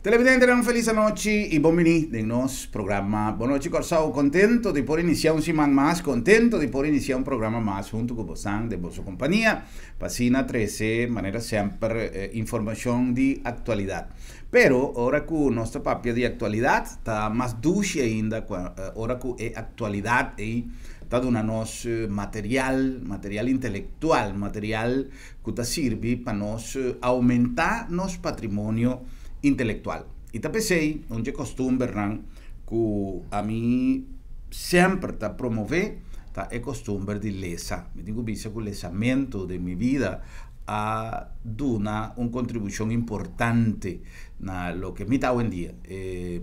Televidentenan, felis anochi i bon bini den nos programa Bon Nochi Kòrsou. Kontento di por inisiá un siman mas, kontento di por inisiá un programa mas huntu ku bosan den boso kompania pa asina trese manera semper informashon di aktualidat. Pero ora ku nos ta papia di aktualidat ta mas dushi ainda ora ku e aktualidat ei ta duna nos material, material intelektual, material ku ta sirbi pa nos oumentá nos patrimonio intelektual. I ta p'esei un dje kostumbernan ku ami semper ta promové ta e kostumber di lesa. Mi tin ku bisa ku lesamentu den mi bida a duna un kontribushon importante na loke mi ta awendia. E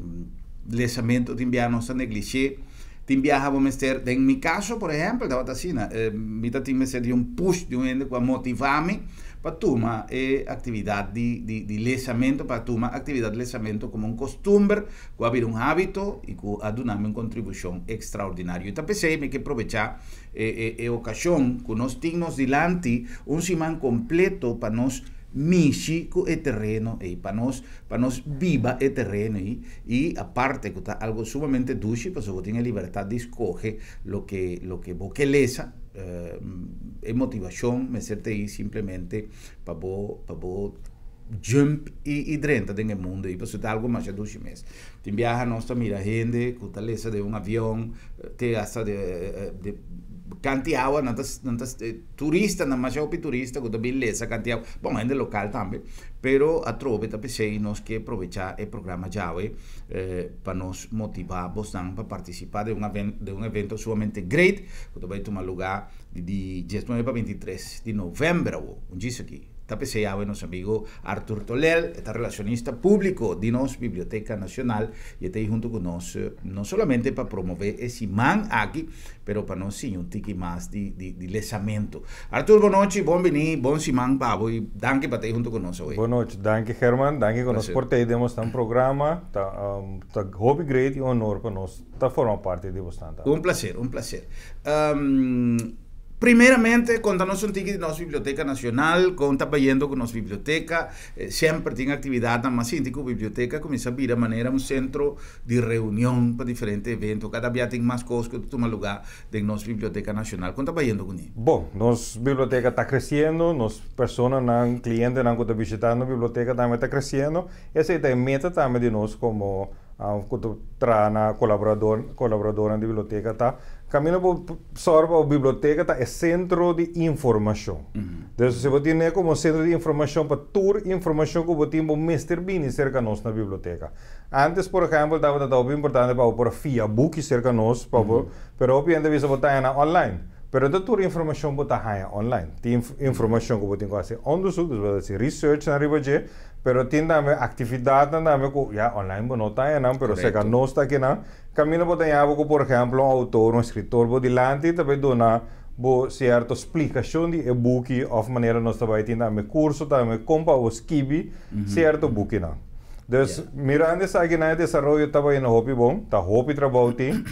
lesamentu tin biaha nos ta neglish'é. Tin biaha bo mester, den mi kaso por ehèmpel tabata asina, mi ta tin mester di un push di un hende ku a motivá mi pa tuma e aktividat di di di lesamentu, pa tuma aktividat di lesamentu komo un kostumber ku a bira un hábito i ku a duna mi un kontribushon ekstraordinario. I ta p'esei mi ke probechá e e e okashon ku nos tin nos dilanti un siman kompleto pa nos mishi ku e tereno ei, pa nos pa nos biba e tereno ei. I aparte ku ta algo sumamente dushi pasobra bo tin e libertat di skohe loke loke bo ke lesa, e motivashon mester ta ei simplemente pa bo pa bo jump i i drenta den e mundo ei pasobra ta algo masha dushi mes. Tin biaha nos ta mira hende ku ta lesa den un avion te hasta de kanti awa nan ta nan ta turistanan masha hopi turista ku ta bin lesa kanti awa, bon hende lokal tambe. Pero atrobe ta p'esei nos ke probechá e programa djawe pa nos motivá bosnan pa partisipá den un den un evento sumamente great ku ta bai tuma lugá di di diesnuebe pa bintitres di novèmber awo. Un djis aki. Ta p'esei awe nos amigo Arthur Tolel, e ta relashonista públiko di nos Biblioteka Nashonal i e ta ei huntu ku nos no solamente pa promové e siman aki, pero pa nos siña un tiki mas di di di lesamentu. Arthur, bon nochi, bon bini, bon siman pa bo i danki pa ta ei huntu ku nos awe. Bon nochi, danki Herman, danki ku nos por ta ei den bosnan programa, ta ta hopi great i honor pa nos ta forma parti di bosnan tambe. Un placer, un placer. Primeramente, konta nos un tiki di nos Biblioteka Nacional, kon ta bayendo ku nos biblioteka, Semper tin actividadnan, mas sinti cu biblioteca cuminsa bira manera un centro di reunion pa diferente evento. Cada bia tin mas cos cu ta tuma lugar den nos Biblioteca Nacional. Con ta bayendo cu ni? Bon, nos biblioteca ta creciendo, nos personanan, clientenan cu ta bishitando biblioteca tambe ta creciendo. Esey ta e meta tambe di nos como cu ta traha na colaborador, colaboradornan di biblioteca ta caminda bo sòru pa bo biblioteca ta e centro di informacion. Dus si bo tine komo sentro di informashon pa tur informashon ku bo tin bo mester bini serka nos na biblioteka. Antes por ehèmpel tabata ta hopi importante pa bo por a fia buki serka nos pa bo pero hopi hende a bisa bo ta haña nan online. Pero no ta tur informashon bo ta haña online. Tin informashon ku bo tin ku hasi onderzoek, dus bo ta hasi research nan riba dje, pero tin tambe aktividatnan tambe ku ya online bo no ta haña nan pero serka nos ta akinan. Kaminda bo ta haña bo ku por ehèmpel un outor, un eskritor bo dilanti ta bai duna bo sierto splikashon di e buki òf manera nos ta bai tin tambe kurso tambe kon pa bo skibi sierto bukinan. Dus mirando esakinan e desaroyo ta bayendo hopi bon, ta hopi trabou tin.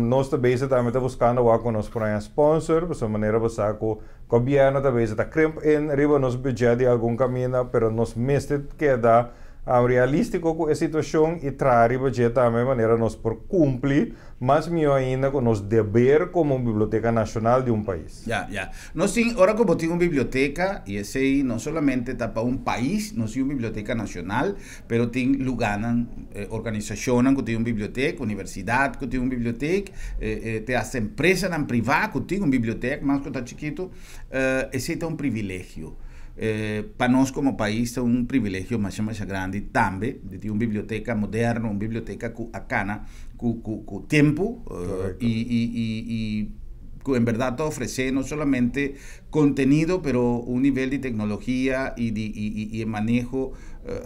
Nos ta bezig tambe ta buskando wak ku nos por haña sponsor, pasobra manera bo sa ku gobièrnu ta bezig ta krimp in riba nos budget di algun kaminda, pero nos mester keda realístiko ku e situashon i traha riba dje tambe manera nos por kumpli Mas mihó ainda ku nos deber komo un biblioteka nashonal di un pais. Ya, ya. Nos tin, ora ku bo tin un biblioteka, i esei no solamente ta pa un pais, nos tin un biblioteka nashonal, pero tin lugánan, organisashonnan ku tin un bibliotek, universidat ku tin un bibliotek, te hasta empresanan privá ku tin un bibliotek, mas ku ta chikitu, esei ta un privilegio. Pa nos komo pais ta un privilegio masha masha grandi tambe di tin un biblioteka moderno, un biblioteka ku a kana ku ku ku tempu i i i i ku en berdad ta ofresé no solamente kontenido pero un nivel di teknologia i di i i i e maneho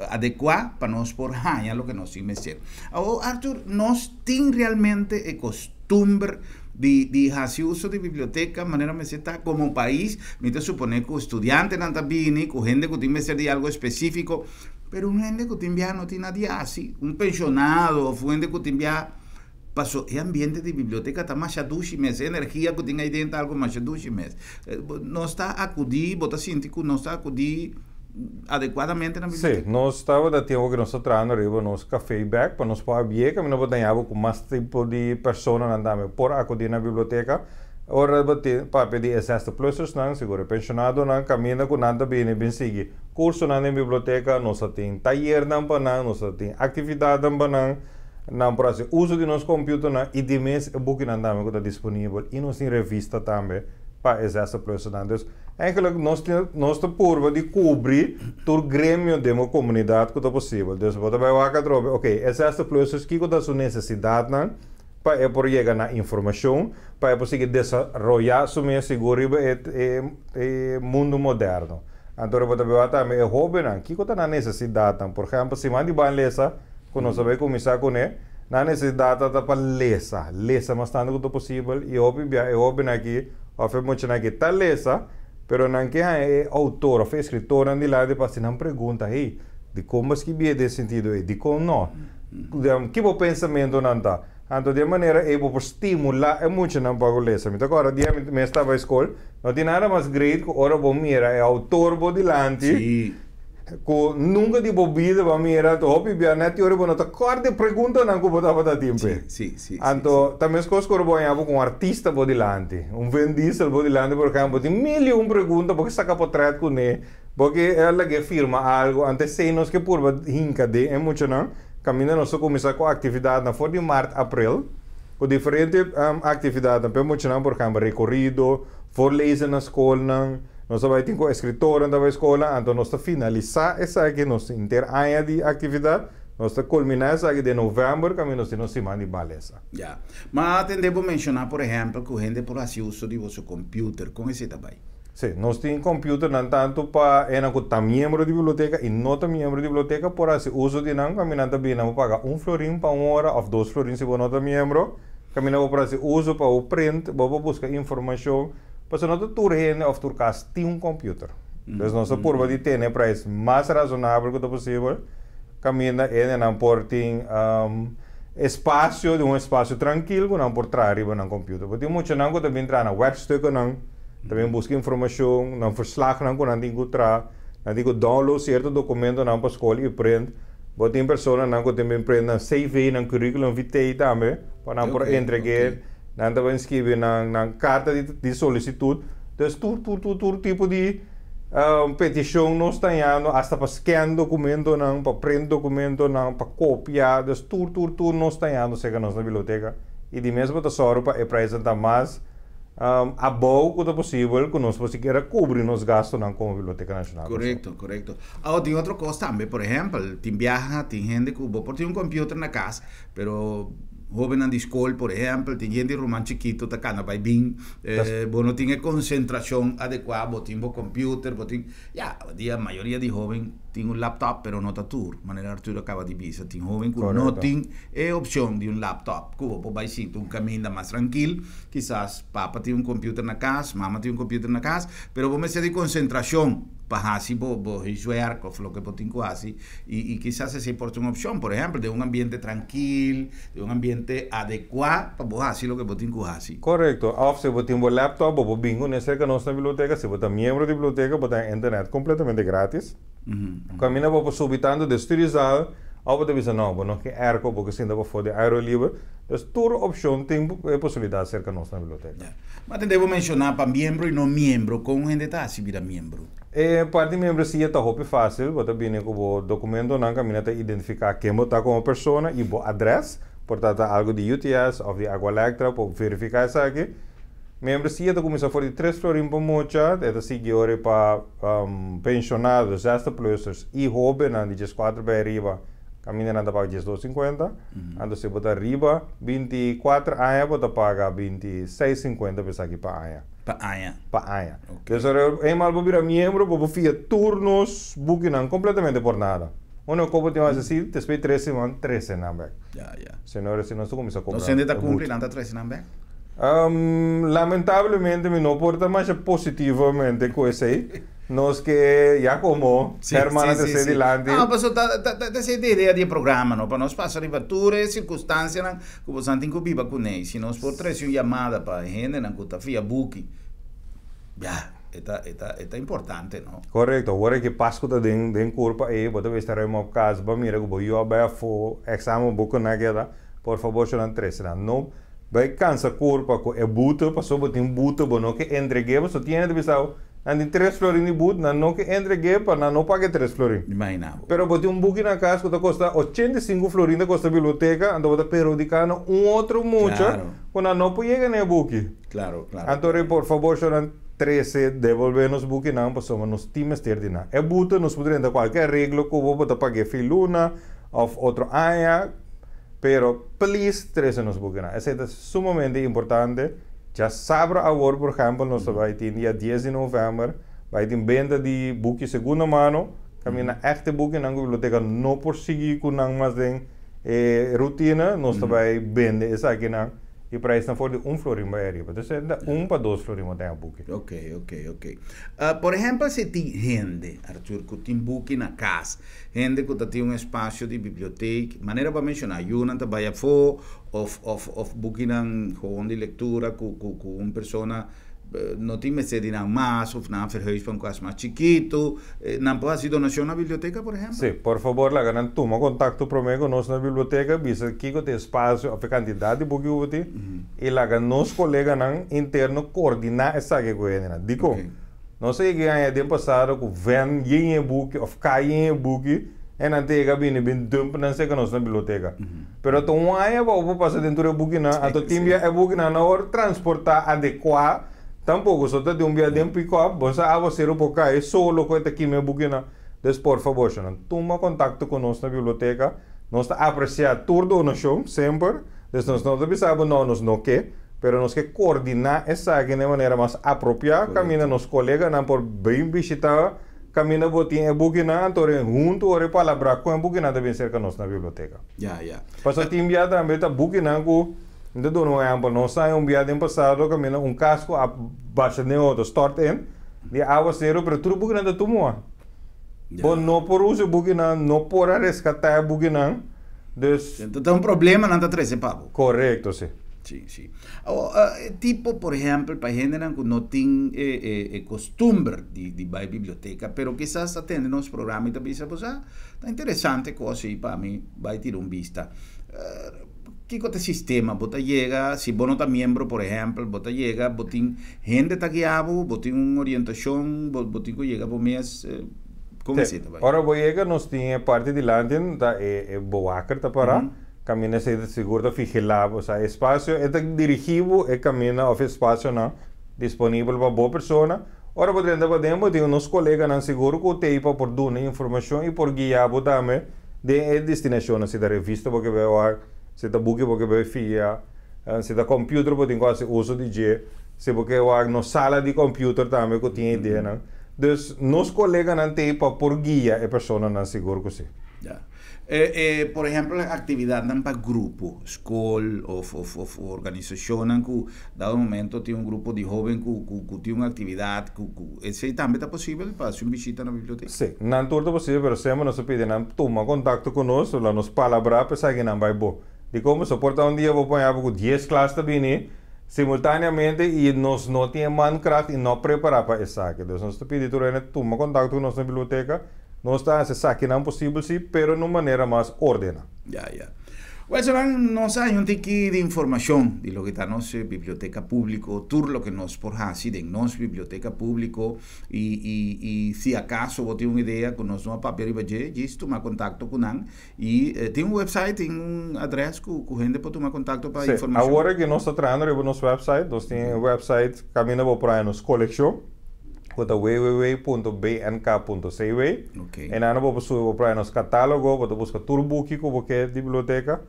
adekuá pa nos por haña loke nos tin mester. Awor Arthur, nos tin realmente e kostumber di di hasi uso di biblioteka manera mester ta komo pais? Mi ta suponé ku studiantenan ta bini, ku hende ku tin mester di algu espesífiko. Pero un hende ku tin biaha no tin nada di hasi. Un penshonado òf un hende ku tin biaha, paso e ambiente di biblioteka ta masha dushi mes. E energia ku tin ahi den ta algu masha dushi mes. Nos ta akudí, bo ta sinti ku nos ta akudí Adekuadamente na biblioteka? Sí, nos tabata tempu ku nos ta trahando riba nos kafé bèk pa nos por habia kaminda por daña bo ku mas tipo di personanan tambe por akudí na biblioteka. Ora bo tin papia di e zestig plussersnan, sigur e penshonadonan, kaminda ku nan ta bini bin sigui kursonan den biblioteka, nos ta tin tayernan pa nan, nos ta tin aktividatnan pa nan, nan por hasi uso di nos kompüternan i di mes e bukinan tambe ku ta disponibel i nos tin revista tambe pa e zestig plussersnan. Dus, Eigenlijk nos tin nos ta purba di kubri tur gremio den bo komunidat ku ta posibel. Dus bo ta bai wak atrobe, ok, e zestig plussers kiko ta su nesesidatnan pa e por yega na informashon, pa e por sigui desaroyá su mes sigur riba e e e mundu moderno. Anto bo ta bai wak tambe e hóbennan, kiko ta nan nesesidatnan. Por ehèmpel, siman di ban lesa ku nos ta bai kuminsá kuné, nan nesesidat ta pa lesa, lesa mas tantu ku ta posibel i hopi bia e hóbennan aki òf e muchanan aki ta lesa, pero nan ke haña e outor òf e eskritornan dilanti pa hasi nan pregunta, hey, dikon bo a skibié den e sentido ei? Dikon no? Ki bo pensamentunan ta? Anto di e manera ei bo por stimulá e muchanan pa ku lesa. Mi ta kòrda dia mi mes tabata e skol, no tin nada mas great ku ora bo mira e outor bo dilanti, Ku nunka di bo bida bo a mira anto hopi bia nèt yori bo no ta kòrda e preguntanan ku bo tabata tin p'e. Anto ta meskos ku ora bo haña bo ku un artista bo dilanti, un Vin Diesel bo dilanti por ehèmpel, bo tin mil i un pregunta, bo ke saka potrèt kuné, bo ke lag'é firma algu, anto esei nos ke purba hinka den e muchanan, kaminda nos ta kuminsá ku aktividatnan for di mart, aprel, ku diferente aktividatnan p'e muchanan, por ehèmpel rekorido, voorlezen na skolnan. Nos ta bai tin ku eskritornan ta bai skola, anto nos ta finalisá esaki, nos henter aña di aktividat, nos ta kulminá esaki den novèmber kaminda nos tin nos siman di balesa. Ya. Ma atendé bo menshoná por ehèmpel ku hende por hasi uso di boso kòmpiuter, kon esei ta bai? Sí, nos tin kòmpiuternan tantu pa esnan ku ta miembro di biblioteka i no ta miembro di biblioteka por hasi uso di nan, kaminda nan ta bini nan por paga un florin pa un ora òf dos florin si bo no ta miembro, kaminda bo por hasi uso pa bo print, bo por buska informashon. Pasobra no ta tur hende of tur kas tin un computer. Dus nos ta purba di tene e prijs mas razonabel ku ta posibel, kaminda hendenan por tin espacio, di un espacio trankil ku nan por traha riba nan computer. Bo tin muchanan ku ta bin traha nan werkstukkennan, ta bin buska informashon, nan verslagnan ku nan tin ku traha, nan tin ku download sierto dokumentonan pa skol i print. Bo tin personanan ku tin bin print nan CV, nan curriculum vitae tambe, pa nan por entreg'é. Nan ta bin skibi nan nan karta di di solisitut. Dus tur tur tur tur tipo di petishon nos ta hañando, asta pa scan dokumentonan, pa print dokumentonan, pa kopia, dus tur tur tur nos ta hañando serka nos na biblioteka. I di mes bo ta sòru pa e preisnan ta mas abou ku ta posibel ku nos por sikiera kubri nos gastunan komo Biblioteka Nashonal. Korekto, korekto. Awor tin otro kos tambe, por ehèmpel, tin biaha, tin hende ku bo por tin un kòmpiuter na kas, pero Hobennan di skol, por ehèmpel, tin hende ruman chikitu ta kana bai bin, bo no tin e konsentrashon adekuá, bo tin bo kòmpiuter, bo tin, ya, awendia mayoria di hoben tin un laptop, pero no ta tur, manera Arturo a kaba di bisa, tin hoben ku no tin e opshon di un laptop, ku bo por bai sinta un kaminda mas trankil, kisas papa tin un kòmpiuter na kas, mama tin un kòmpiuter na kas, pero bo mester di konsentrashon pa hasi bo bo huiswerk òf loke bo tin ku hasi. I i kisas esei por ta un opshon. Por ehèmpel, den un ambiente trankil, den un ambiente adekuá pa bo hasi loke bo tin ku hasi. Korekto. Òf si bo tin bo laptop, bo por bin kuné serka nos na biblioteka. Si bo ta miembro di biblioteka, bo ta haña internet kompletamente grátis. Kaminda bo por subi tantu den studiezaal, òf bo ta bisa no, bo no ke airco, bo ke sinta pafó den aire liber. Dus tur opshon tin e posibilidat serka nos na biblioteka. Ma tende bo menshoná pa miembro i no miembro, kon un hende ta hasi bira miembro? E parti membresia ta hopi fásil, bo ta bini ku bo dokumentonan kaminda ta identifiká ken bo ta komo persona i bo adrès, por ta ta algu di UTS òf di Aqualectra por verifiká esaki. Membresia ta kuminsá for di tres florin pa mucha, e ta sigui ora pa penshonado, zestigplussers i hóbennan di dieskuater bai ariba kaminda nan ta paga diesdos sinkuenta. Anto si bo ta riba 24 aña bo ta paga 26 sinkuenta pa esaki pa aña. Pa aña. Pa aña. Ok. Entonces ora eenmaal bo bira miembro bo por fia tur nos bukinan completamente por nada. Uno cu bo tin haci si despues di tres siman trece nan bek. Ya, ya. Si no si nos ta cuminsa cobra. Nos hende ta cumpli nan ta trece nan bek? Lamentablemente mi no por ta masha positivamente cu esey. Nos ke ya komo hermana ta ser dilanti. No, paso ta ta ta esei ta idea di e programa no, pa nos pasa riba tur e sirkunstansianan ku bosan tin ku biba kuné. Si nos por trese un yamada pa e hendenan ku ta fia buki, ya. E ta, e ta, e ta importante, no? Korekto. Ora ku Pasku ta den den kurpa ei, bo ta mester ruim op kas, bo mira ku bo yu a bai afó, eksamen bo ku nan keda, por fabor shornan trese nan. No bai kansa kurpa ku e bute, pasobra bo tin bute, bo no ke entreg'é, pasobra tin hende ta bisa bo, nan tin tres florin di bute, nan no ke entreg'é pa nan no paga e tres florin. Imagina bo. Pero bo tin un buki na kas ku ta kosta 85 florin ta kosta biblioteka, anto bo ta perhudikando un otro mucha ku nan no por yega na e buki. Claro, claro. Anto rei por fabor shornan trece devolve nos bukinan pasobra nos tin mester di nan. E buta nos por drenta cualke areglo cu bo, bo ta paga e fin luna of otro aña, pero please trece nos bukinan. Esey ta sumamente importante. Djasabra awor por ehempel nos ta bay tin dia dies di november bay tin benta di buki segunda mano, caminda echt e bukinan cu biblioteca no por sigui cu nan mas den e rutina, nos ta bay bende esakinan. E prijsnan for di un florin bai ariba. Dus e da un pa dos florin bo ten a buki. Ok, ok, ok. Por ehempel si tin hende, Arthur, ku tin buki na kas, hende ku ta tin un espasio di bibliotek, manera bo a menshoná, yunan ta bai afó òf òf òf bukinan gewoon di lektura ku ku ku un persona no tin mester di nan mas of nan a verhuis pa un kas mas chikitu, nan por hasi donashon na biblioteka por ehempel? Sí, por fabor laga nan tuma kontakto promé ku nos na biblioteka, bisa kiko ta e espasio òf e kantidat di buki ku bo tin i laga nos koleganan interno koordiná esaki ku hendenan. Dikon? Nos a yega e aña den pasado ku vèn yen e buki òf kai yen e buki e nan ta yega bini bin dump nan serka nos na biblioteka. Pero ta un aña pa bo por pasa den tur e bukinan, anto tin bia e bukinan no wòrdu transportá adekuá tampoko, so ta di un bia den pikòp, bo sa awaseru por kai solo ku e ta kima e bukinan. Dus por fabor shonnan, tuma kontakto ku nos na biblioteka, nos ta apresiá tur donashon semper, dus nos no ta bisa bo no, nos no ke, pero nos ke koordiná esaki na e manera mas apropiá kaminda nos koleganan por bin bishitá. Kaminda bo tin e bukinan, anto ora huntu ora e palabrá kon e bukinan ta bin serka nos na biblioteka. Ya, ya. Pasobra tin bia tambe ta bukinan ku, mi ta duna un ehèmpel, nos haña un bia den pasado kaminda un kas ku a basha den otro, stort in, di awaseru, pero tur e bukinan ta tumua. Ya. Bo no por usa e bukinan, no por a reskatá e bukinan, dus. Enton ta un problema nan ta trese pa bo. Korekto, si. Sí, sí. Awor, e tipo, por ehèmpel, pa hendenan ku no tin e, e, e kostumber di, di bai biblioteka, pero kisas ta tende nos programa i ta bisa, bo sa, ta interesante kos ei pa mi bai tira un bista. Kiko ta e sistema? Bo ta yega, si bo no ta miembro, por ehèmpel, bo ta yega, bo tin hende ta guia bo, bo tin un orientashon, bo, bo tin ku yega bo mes, kon esei ta bai? Ora bo yega, nos tin e parti dilanti, ta e, e bewaker ta pará. Kaminda esei ta sigur ta vigilá bo. Osea, e espasio e ta dirigí bo e kaminda òf espasionan disponibel pa bo persona. Ora bo drenta paden bo tin nos koleganan sigur ku t'ei pa por duna informashon i por guia bo tambe den e destinashonnan. Si ta revista bo ke bai wak, si ta buki bo ke bai fia, si ta kòmpiuter bo tin ku hasi uso di dje, si bo ke wak nos sala di kòmpiuter tambe ku tin ideanan. Dus nos koleganan t'ei pa por guia e personanan sigur ku si. Ya. E, e, por ehempel, actividadnan pa grupo, school of, of, of organisacionnan cu dado momento tin un grupo di hoben cu, cu, cu tin un actividad, cu, cu, esey tambe ta posibel pa haci un bishita na biblioteca? Sí, nan tur ta posibel, pero semper nos ta pidi nan tuma contacto cu nos, la nos palabrá pa esaki nan bai bo. Dikon bo soporta un dia bo pon abo cu dies klas ta bini simultaneamente y nos no tin e mankracht y no prepara pa esaki. Dus nos ta pidi tur hende tuma contacto cu nos na biblioteca. Nos ta hasi esakinan posibel si, pero na un manera mas ordena. Ya, ya. Well, Joran, nos a haña un tiki di informashon di loke ta nos biblioteka públiko, tur loke nos por hasi den nos biblioteka públiko, i, i, i si akaso bo tin un idea ku nos no a papia riba dje, djis tuma kontakto ku nan. I tin un website, tin un adrès ku, ku hende por tuma kontakto pa Sí, informashon? awor aki nos ta trahando riba nos website. Nos tin e website kaminda bo por haña nos kolekshon. ku ta www.bnk.cw. Einan bo por subi bo por haña nos katálogo, bo ta buska tur buki ku bo ke di biblioteka.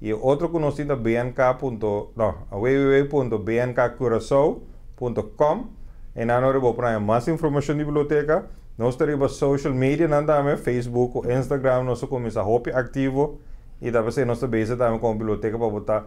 I e otro ku nos tin ta bnk punto, no, www.bnkcuraçao.com. Einan ora bo por haña mas informashon di biblioteka. Nos ta riba social medianan tambe, Facebook ku Instagram nos a kuminsá hopi aktivo i ta p'esei nos ta bezig tambe komo biblioteka pa bo ta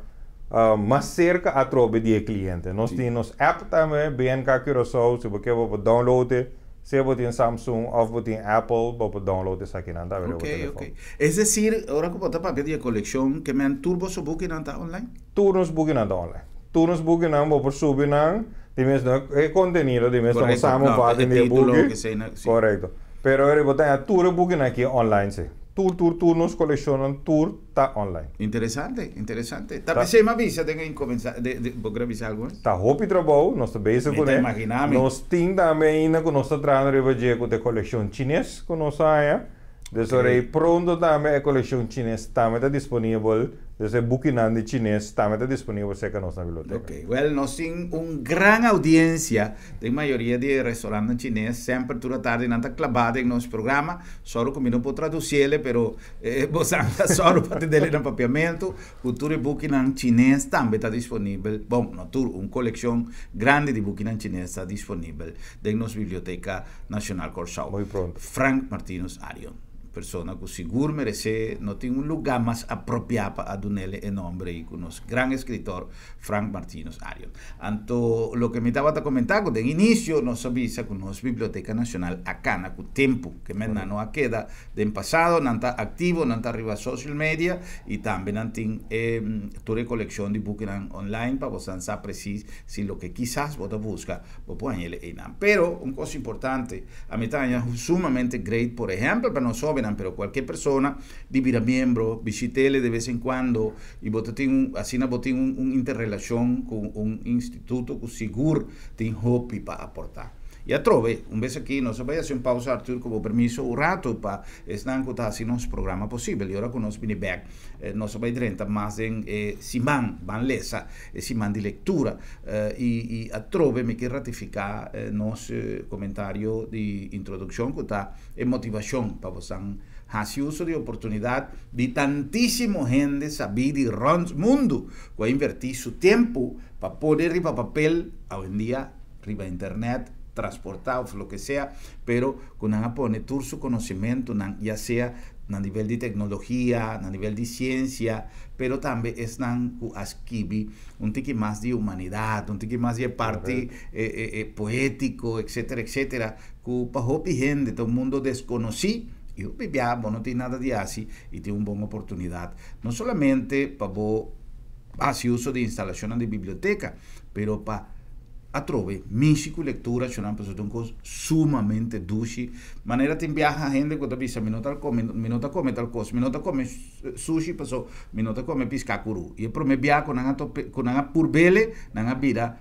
mas serka atrobe di e kliente. Nos tin nos app tambe, BNK Curaçao, si bo ke bo por download e, sea bo tin Samsung òf bo tin Apple, bo por download esakinan tambe riba bo telefòn. Ok, ok. Es desir, ora ku bo ta papia di e kolekshon, ke men tur boso bukinan ta online? Tur nos bukinan ta online. Tur nos bukinan bo por subi nan, di mes no e kontenido, di mes no samenvatting di e buki. Korekto. Pero ora bo ta haña tur e bukinan aki online si. Tur tur tur nos kolekshonnan tur ta online. Interesante, interesante. Ta p'esei mi a bisa den e komensa, bo kere bisa algu mas? Ta hopi trabou, nos ta bezig Mi ta kuné. imagina mi. Nos tin tambe ainda ku nos ta trahando riba dje ku ta e kolekshon chines ku nos a haña. Dus ora ei pronto tambe e kolekshon chines tambe ta disponibel. Dus e bukinan di chines tambe ta disponibel serka nos na biblioteka. Ok, wel nos tin un gran audiencia den mayoria di e restaurantnan chines, semper tur atardi nan ta klabá den nos programa, sòru ku mi no por tradusiele pero bo sa ta sòru pa tendele na papiamentu, ku tur e bukinan chines tambe ta disponibel, bon no tur, un kolekshon grandi di bukinan chines ta disponibel den nos Biblioteka Nashonal Kòrsou. Muy pronto. Frank Martinus Arion. Persona ku sigur meresé, no tin un lugá mas apropiá pa a dunele e nòmber ei ku nos gran eskritor Frank Martinus Arion. Anto loke mi tabata komentá ku den inisio nos a bisa ku nos Biblioteka Nashonal a kana ku tempu, ke men nan no a keda den pasado, nan ta aktivo, nan ta riba social media i tambe nan tin e tur e kolekshon di bukinan online pa bosan sa presis si loke kisas bo ta buska bo por haña el einan. Pero un kos importante. Ami ta haña sumamente great, por ehèmpel pa nos hóbennan, pero kualke persona di bira miembro, bishit'ele de bes en kuando i bo ta tin un, asina bo tin un un interrelashon ku un instituto ku sigur tin hopi pa aportá. I atrobe, un bes aki nos a bai hasi un pausa, Arthur, ku bo permiso, un rato pa esnan ku ta hasi nos programa posibel. I ora ku nos bini bèk, nos a bai drenta mas den e siman, ban lesa e siman di lectura y atrobe mi kier ratifica nos comentario di introduccion cu ta e motivacion pa bosan haci uso di oportunidad di tantisimo hende sabi di rond mundo cu a inverti su tempo pa pone riba papel, awendia riba internet, transporta of loke sea, pero cu nan a pone tur su conocimentonan ya sea na nivel di tecnologia, na nivel di ciencia, pero tambe esnan cu a skibi un tiki mas di humanidad, un tiki mas di e parti poetico, etcetera, etcetera, cu pa hopi hende ta un mundo desconoci y hopi bia bo no tin nada di haci y tin un bon oportunidad, no solamente pa bo haci uso di instalacionnan di biblioteca, pero pa atrobe mishi ku lektura shonnan pasobra ta un kos sumamente dushi. Manera tin biaha hende ku ta bisa mi no ta kome mi no ta kome tal kos, mi no ta kome sushi paso mi no ta kome piská kuru. I e prome biaha ku nan a tope ku nan a purbele nan a bira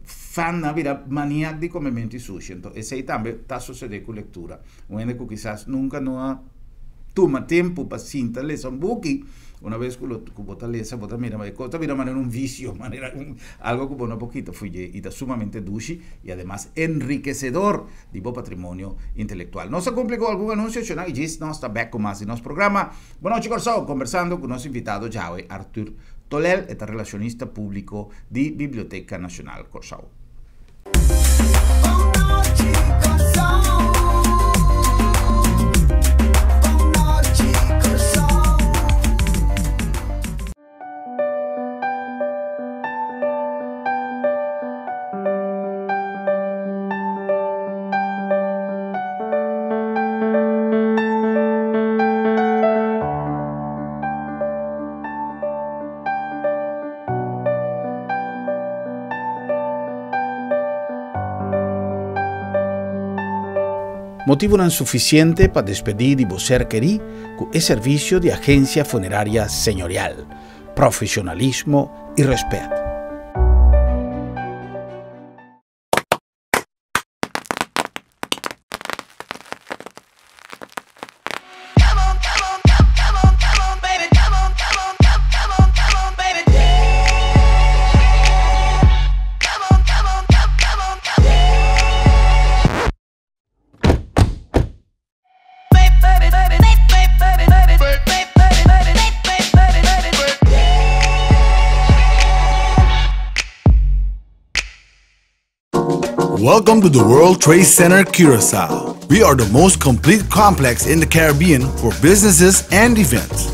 fan nan a bira maniak di komementu di sushi. Anto esei tambe ta sosode ku lektura. Un hende ku kisas nunka no a tuma tempu pa sinta lesa un buki, una bes ku lo ku bo ta lesa bo ta mira e kos ta bira manera un visio, manera un algo ku bo no por kita fo'i dje i ta sumamente dushi i ademas enrikesedor di bo patrimonio intelektual. Nos a kumpli ku algun anunsio shonal i djis nos ta bèk ku mas di nos programa Bonochi Kòrsou kombersando ku nos invitado djawe Arthur Tolel, e ta relashonista públiko di Biblioteka Nashonal Kòrsou. Motibunan sufisiente pa despedí di bo ser kerí ku e servisio di Agencia Funeraria Señorial. Profesionalismo i rèspèt. Welcome to the World Trade Center Curacao. We are the most complete complex in the Caribbean for businesses and events.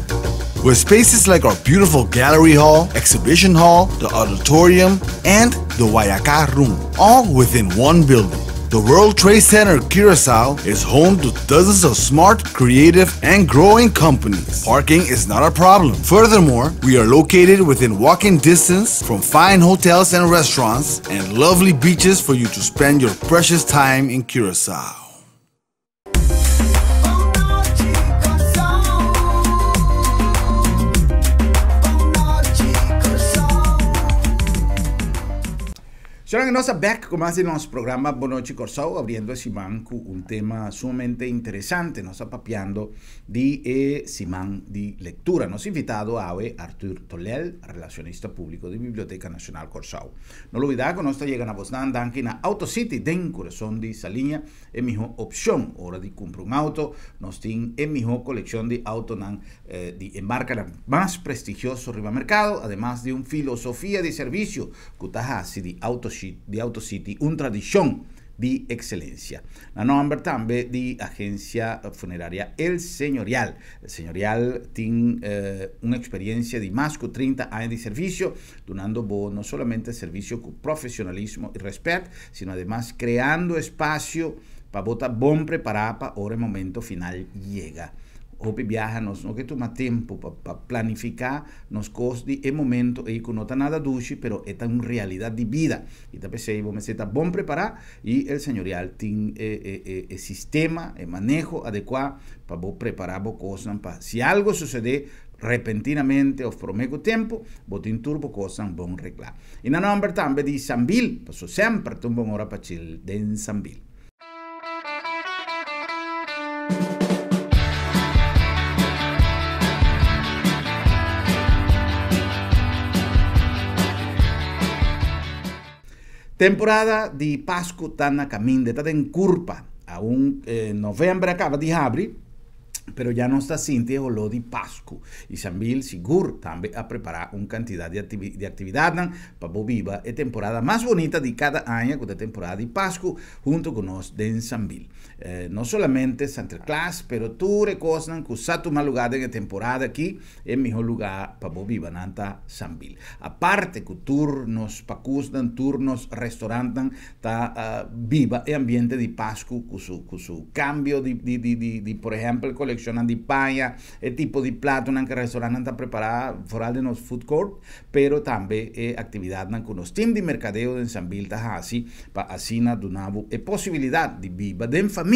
With spaces like our beautiful gallery hall, exhibition hall, the auditorium, and the Wayaka room, all within one building. The World Trade Center Curacao is home to dozens of smart, creative, and growing companies. Parking is not a problem. Furthermore, we are located within walking distance from fine hotels and restaurants and lovely beaches for you to spend your precious time in Curacao. Señora, nos ta back ku mas di nos programa Bon Nochi Kòrsou, abriendo siman ku un tema sumamente interesante. Nos ta papiando di e siman di lektura. Nos invitado awe Arthur Tolel, relashonista públiko di Biblioteka Nashonal Kòrsou. No lubidá ku nos ta yega na bosnan danki na Auto City den kurason di Saliña, e mihó opshon ora di kumpra un auto. Nos tin e mihó kolekshon di autonan di e markanan mas prestigioso riba merkado, ademas di un filosofia di servisio ku ta hasi di di Auto City un tradishon di ekselensia. Na nòmber tambe di agensia funeraria El Señorial. El Señorial tin un eksperiensia di mas ku 30 aña di servisio, dunando bo no solamente servisio ku profesionalismo i rèspèt, sino ademas kreando espasio pa bo ta bon prepará pa ora e momento final yega. Hopi biaha nos no ke tuma tempu pa planifiká nos kos di e momento ei ku no ta nada dushi, pero e ta un realidat di bida. I ta p'esei bo mester ta bon prepará i El Señorial tin e sistema, e maneho adekuá pa bo prepará bo kosnan pa si algu susedé repentinamente òf promé ku tempu, bo tin tur bo kosnan bon reglá. I na nòmber tambe di Sambil, paso semper ta un bon ora pa chil den Sambil. Temporada di Pasku ta na kaminda, e ta den kurpa. Aun novèmber a kaba di habri, pero ya nos ta sinti e holó di Pasku. I Sambil sigur tambe a prepará un kantidat di aktividatnan pa bo biba e temporada mas bunita di kada aña ku ta e temporada di Pasku huntu ku nos den Sambil. No solamente Sinterklaas pero tur e kosnan ku sa tuma lugá den e temporada aki e mihó lugá pa bo biba nan ta Sambil. Aparte ku tur nos pakusnan, tur nos restorantnan ta biba e ambiente di Pasku ku su ku su kambio di di di di di por ehèmpel kolekshonnan di paña, e tipo di platonan ku e restorantnan ta prepará foral den nos food court, pero tambe e aktividatnan ku nos tim di merkadeo den Sambil ta hasi pa asina duna bo e posibilidat di biba den famia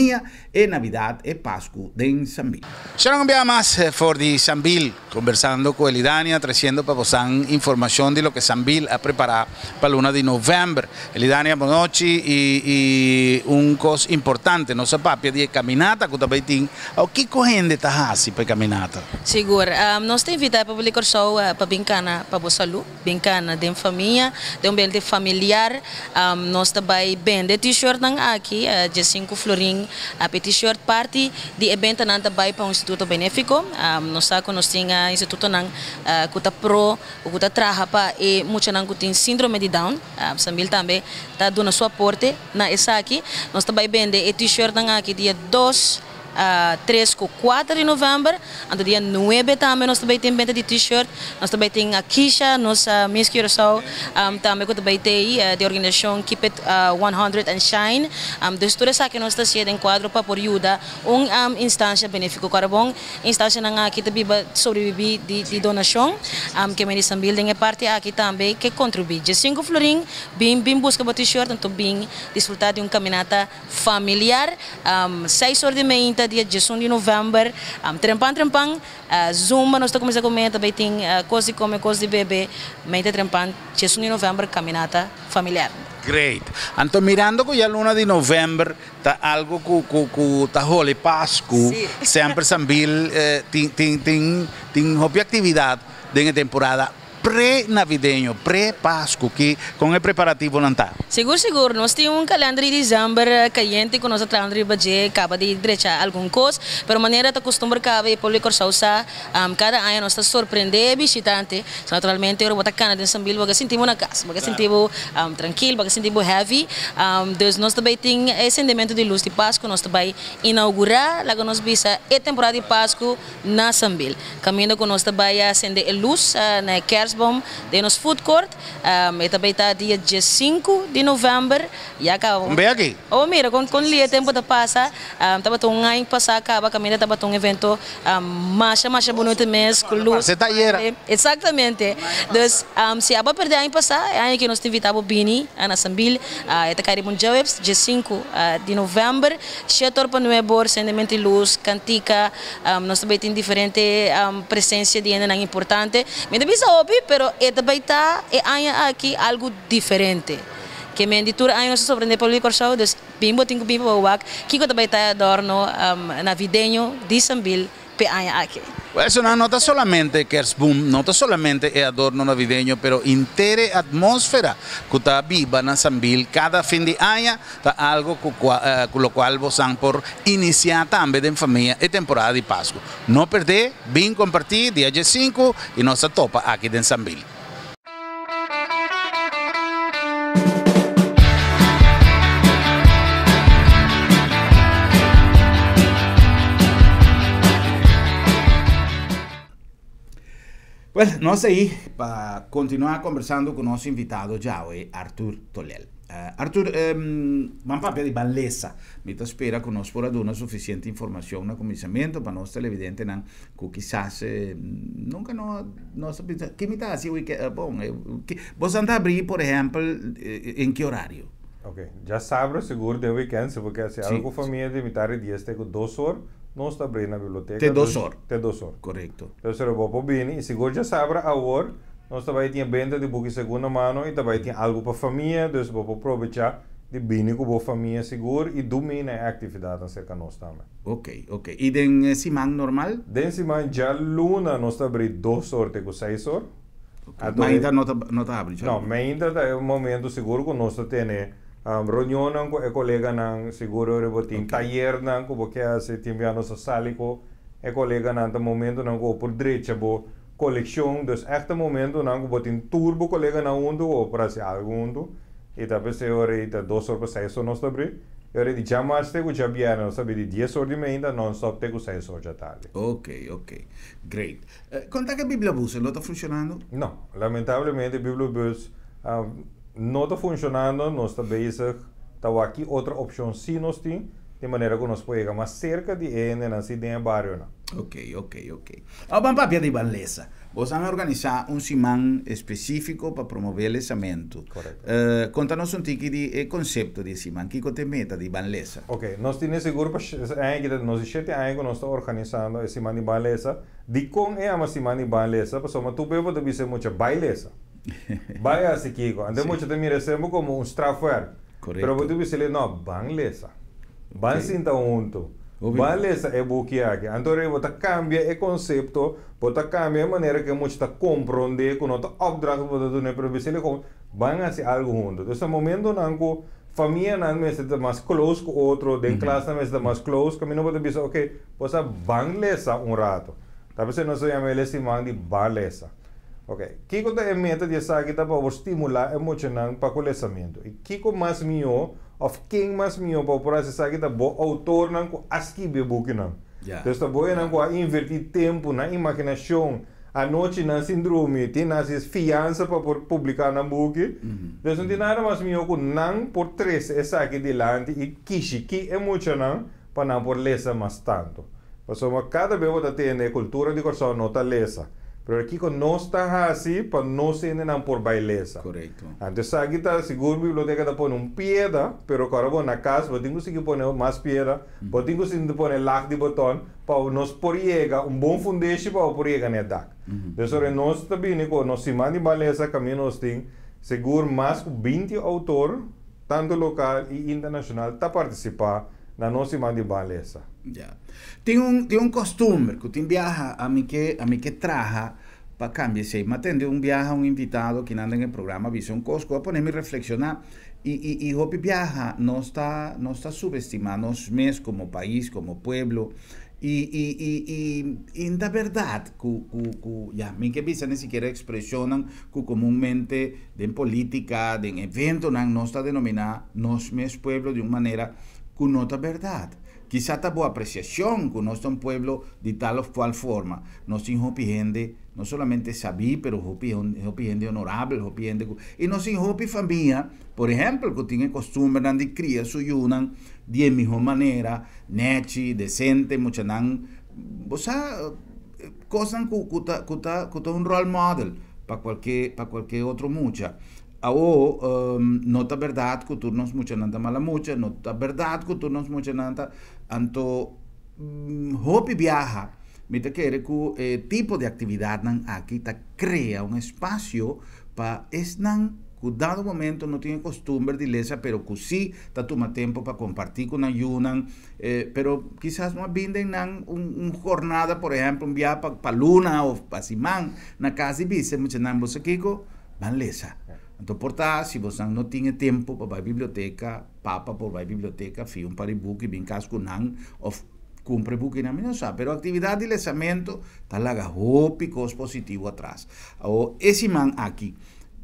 e Navidat e Pasku den Sambil. Sharon un biaha mas for di Sambil kombersando ku Elidania tresiendo pa bosan informashon di loke Sambil a prepará pa luna di novèmber. Elidania bon nochi i i un kos importante nos a papia di e kaminata ku ta bai tin Awo kiko hende ta hasi pa e kaminata? Sigur. Nos ta invitá e pueblo di Kòrsou pa bin kana pa bo salú, bin kana den famia, den un ambiente familiar. Nos ta bai bende t-shirtnan aki, 15 florin ap e t-shirt. Parti di e bentanan ta bai pa un instituto benéfiko. Nos sa ku nos tin institutonan ku ta pro o ku ta traha pa e muchanan ku tin síndrome di Down. Sambil tambe ta duna su aporte na esaki. Nos ta bai bende e t-shirtnan aki dia 2, 3 ku 4 di novèmber. Anto dia 9 tambe nos ta bai tin benta di t-shirt. Nos ta bai tin Akisha, nos Miss Curaçao, tambe ku ta bai tei di organisashon Keep It 100 and Shine. Dus tur esaki nos ta hasié den kuadro pa por yuda un instansha benéfiko. Ku bon instanshanan aki ta biba sobrebibí di donashon. Ke Medi Sambil den e parti aki tambe ke kontribuí. 15 florin bin bin buska bo t-shirt anto bin disfrutá di un kaminata familiar. 6 or di meinta dia 11 di novèmber. Trempan trempan zumba nos ta kuminsá ku mei, ta bai tin kos di kome, kos di bebe. Meinta trempan 11 di novèmber kaminata familiar. Great. Anto mirando ku ya luna di novèmber ta algu ku ta hole Pasku, semper Sambil tin hopi aktividat den e temporada pre-navideño, pre-Pasku, ki kon e preparativonan ta? Sigur sigur, nos tin un kalender di desèmber kayente ku nos ta trahando riba dje, kaba di drecha algun kos, pero manera ta kustumber kaba e pueblo di Kòrsou sa, kada aña nos ta sorprendé e bishitante. So naturalmente ora bo ta kana den Sambil bo ke sinti bo na kas, bo ke sinti bo trankil, bo ke sinti bo happy. Dus nos ta bai tin e sendementu di lus di Pasku, nos ta bai inaugurá, laga nos bisa, e temporada di Pasku na Sambil. Kaminda ku nos ta bai a sende e lus na e kerstboom. kerstboom den nos food court. E ta bay ta dia 15 di november. Ya caba. Bin aki. Oh, mira, con lia tempo ta pasa. Tabata un aña pasa caba, caminda tabata un evento masha, masha bunita mes, cu luz. Você ta yera. Exactamente. Dus, si abo a perde aña pasa, e aña aki nos ta invita bo bini na Sambil. E ta cay riba un djaweps, 15 di november, 7 or pa 9 or, sendemento di luz, cantica. Nos ta bay tin diferente presencia di hendenan importante. Mi ta bisa hopi, pero e ta bay ta e aña aki algo diferente. Ke men di tur aña nos ta sorprende pueblo di Kòrsou, dus bin bo tin ku bin pa bo wak kiko ta bay ta e adorno navideño di Sambil p'e aña aki. Well, esonan no ta solamente kerstboom, no ta solamente e adorno navideño, pero inter e atmósfera ku ta biba na Sambil kada fin di aña ta algo ku ku lokual bosan por inisiá tambe den famia e temporada di Pasku. No perdé, bin kompartí dia 15 i nos ta topa aki den Sambil. Well, nos ei pa kontinuá kombersando ku nos invitado djawe, Arthur Tolel. Arthur, ban papia di ban lesa. Mi ta spera ku nos por a duna sufisiente informashon na kuminsamentu pa nos televidentenan ku kisas nunka no no sa bisa ke mi ta hasi wike bon boso ta abrí por ehèmpel en ki orario? Ok, djasabra sigur den wikènt si bo ke hasi algu ku famia di mitar di dies te ku dos or nos ta abrí na biblioteka. Te dos or. Te dos or. Korekto. Dos or bo por bini i sigur djasabra awor nos ta bai tin e benta di buki segunda mano i ta bai tin algu pa famia dus bo por probechá di bini ku bo famia sigur i dumi na e aktividatnan serka nos tambe. Ok, ok. I den siman normal? Den siman djaluna nos ta abrí dos or te ku seis or. Ok. Mainta no ta no ta abri djaluna? No, mainta ta e momento sigur ku nos ta tene reunionnan ku e koleganan, sigur ora bo tin tayernan ku bo ke hasi, tin bia nos ta sali ku e koleganan, ta momentonan ku bo por drecha bo kolekshon, dus ègt ta momentonan ku bo tin tur bo koleganan huntu ku bo por hasi algu huntu. I ta p'esei ora ei ta dos or pa seis or nos ta abri. E ora di djamars te ku djabièrnè nos ta abri di dies or di meinta nònstòp te ku seis or djatardi. Ok, ok. Great. Kon ta ku e bibliobus? E lo ta funshonando? No. Lamentablemente e bibliobus no ta funshonando. Nos ta bezig ta wak ki otro opshon si nos tin, di manera ku nos por yega mas serka di e hendenan si den e barionan. Ok, ok, ok. Awor ban papia di ban lesa. Boso a organisá un siman espesífiko pa promové lesamentu. Korekto. Konta nos un tiki di e konsepto di e siman. Kiko ta e meta di Ban Lesa? Oke, nos tine sigur pa e aña aki ta nos di shete aña ku nos ta organisando e siman di Ban Lesa. Dikon e yama siman di Ban Lesa? Pasobra tur bes bo ta bisa e mucha bai lesa. Bai hasi kiko. Anto e mucha ta mira esei komo un strafwerk. Korekto. Pero bo ta bisa elei, no, ban lesa. Ban sinta huntu. Ban lesa e buki aki. Anto rei bo ta kambia e konsepto, bo ta kambia e manera ku e mucha ta komprondé ku no ta opdracht bo ta dun'é, pero bis'é kon ban hasi algu huntu. Dus na momentonan ku famianan mester ta mas close ku otro, den klasnan mester ta mas close, kaminda bo ta bisa oke, bo sa ban lesa un rato. Ta p'esei nos ta yama el e siman di ban lesa. Oke, kiko ta e meta di esaki ta pa bo stimulá e muchanan pa ku lesamentu. I kiko mas mihó òf ken mas mihó pa bo por hasi esaki ta bo outornan ku a skibi e bukinan. Dus ta bo enan ku a invertí tempu, nan imaginashon, anochinan sin drumi, tin nan hasi fiansa pa por publiká nan buki. Dus no tin nada mas mihó ku nan por trese esaki dilanti i kishikí e muchanan pa nan por lesa mas tantu. Pasobra kada bes bo ta tende e kultura di Kòrsou no ta lesa. Pero kiko nos ta hasi pa nos hendenan por bai lesa? Korekto. Anto esaki ta sigur biblioteka ta pone un pieda, pero ku ora bo na kas bo tin ku sigui pone mas pieda, bo tin ku sigui pone lag di boton pa nos por yega un bon fundeshi pa bo por yega na e dak. Dus ora nos ta bini ku nos siman di ban lesa kaminda nos tin sigur mas ku 20 outor tantu lokal i internashonal ta partisipá na nos siman di ban lesa. Ya. Tin un tin un kostumber ku tin biaha ami ke ami ke traha pa kambia esei. Mi a tende un biaha un invitado kinan den e programa a bisa un kos ku a pone mi reflekshoná i i i hopi biaha nos ta nos ta subestimá nos mes komo pais, komo pueblo i i i i i ta bèrdat ku ku ku ya mi ke bisa ni sikiera ekspreshonnan ku komunmente Den politica, den eventonan nos ta denomina nos mes pueblo di un manera cu no ta berdad. Kisas ta bo apresiashon ku nos ta un pueblo di tal òf kual forma. Nos tin hopi hende, no solamente sabí, pero hopi hopi hende honorabel, hopi hende ku. I nos tin hopi famia, por ehèmpel, ku tin e kostumbernan di kria su yunan di e mihó manera, nèchi, desente, muchanan, bo sa, kosnan ku ku ta ku ta ku ta un role model pa kualke pa kualke otro mucha. Awo, no ta bèrdat ku tur nos muchanan ta mala mucha, no ta bèrdat ku tur nos muchanan ta, anto hopi biaha mi ta kere ku e tipo di aktividatnan aki ta krea un espasio pa esnan ku dado momento no tin e kostumber di lesa pero ku si ta tuma tempu pa kompartí ku nan yunan, pero kisas no a bin den nan un hornada por ehèmpel un biaha pa luna òf pa siman na kas di bisa e muchanan bo sa kiko? Ban lesa. Anto por ta si bosan no tin e tempu pa bai biblioteka, papa por bai biblioteka, fia un par di buki bin kas ku nan òf kumpra e bukinan, mi no sa. Pero aktividat di lesamentu ta laga hopi kos positivo atras. Awor e siman aki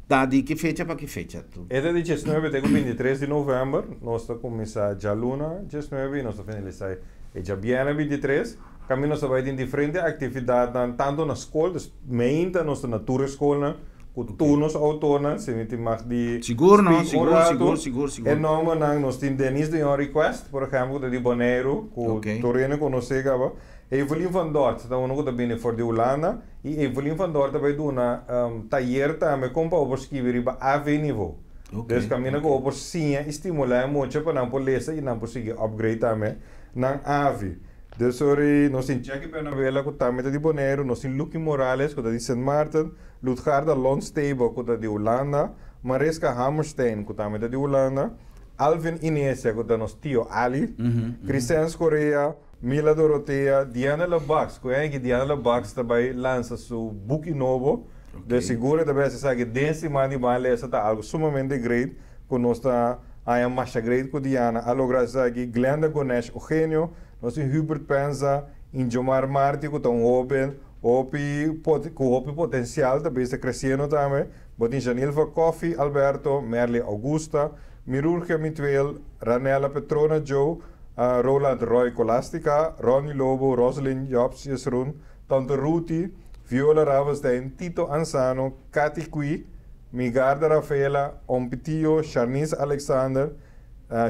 ta di ki fecha pa ki fecha? E ta di diesnuebe te ku bintitres di novèmber. Nos ta kuminsá djaluna diesnuebe i nos ta finalisá e djabièrnè bintitres. Kaminda nos ta bai tin diferente aktividatnan tantu na skol, dus meinta nos ta na tur e skolnan ku tur nos outornan, si mi tin mag di Sigur no, speak un sigur, ratu. sigur, sigur, sigur. E nòmbernan nos tin Denise de Jong Request, por ehèmpel, ku ta di Boneiru, ku tur hende konosé kaba. Evelyn van Dort ta unu ku ta bini for di Hulanda i Evelyn van Dort ta bai duna tayer tambe kon pa bo por skibi riba AV-nivo. Dus kaminda ku bo por siña i stimulá e mucha pa nan por lesa i nan por sigui upgrade tambe nan AV. Dus ori nos tin Jackie Bernabela ku tambe ta di Boneiru, nos tin Lucky Morales ku ta di Sint Maarten, Lutgarda Lonstable ku ta di Hulanda, Mariska Hammerstein ku tambe ta di Hulanda, Alvin Inesia ku ta nos tio Ali, Crisens Correa, Mila Dorothea, Diana Lebacs, ku e aki Diana Lebacs ta bai lansa su buki nobo, dus sigur e ta bai hasi esaki den siman di ban lesa ta algu sumamente great ku nos ta haña masha great ku Diana a logra esaki, Glenda Gonesh Eugenio, nos tin Hubert Penza, Injomar Marti ku ta un hoben hopi ku hopi potensial ta bisa kresiendo tambe, bo tin Janilva Coffie Alberto, Merly Augusta, Mirurgia Mituel, Ranella Petrona Joe, Roland Roy Colastica, Ronny Lobo, Roselyn Jobs Jesrun, Tante Ruti, Viola Ravestein, Tito Ansano, Cathy Cui, Migarda Rafaela, Ompitio, Sharnice Alexander,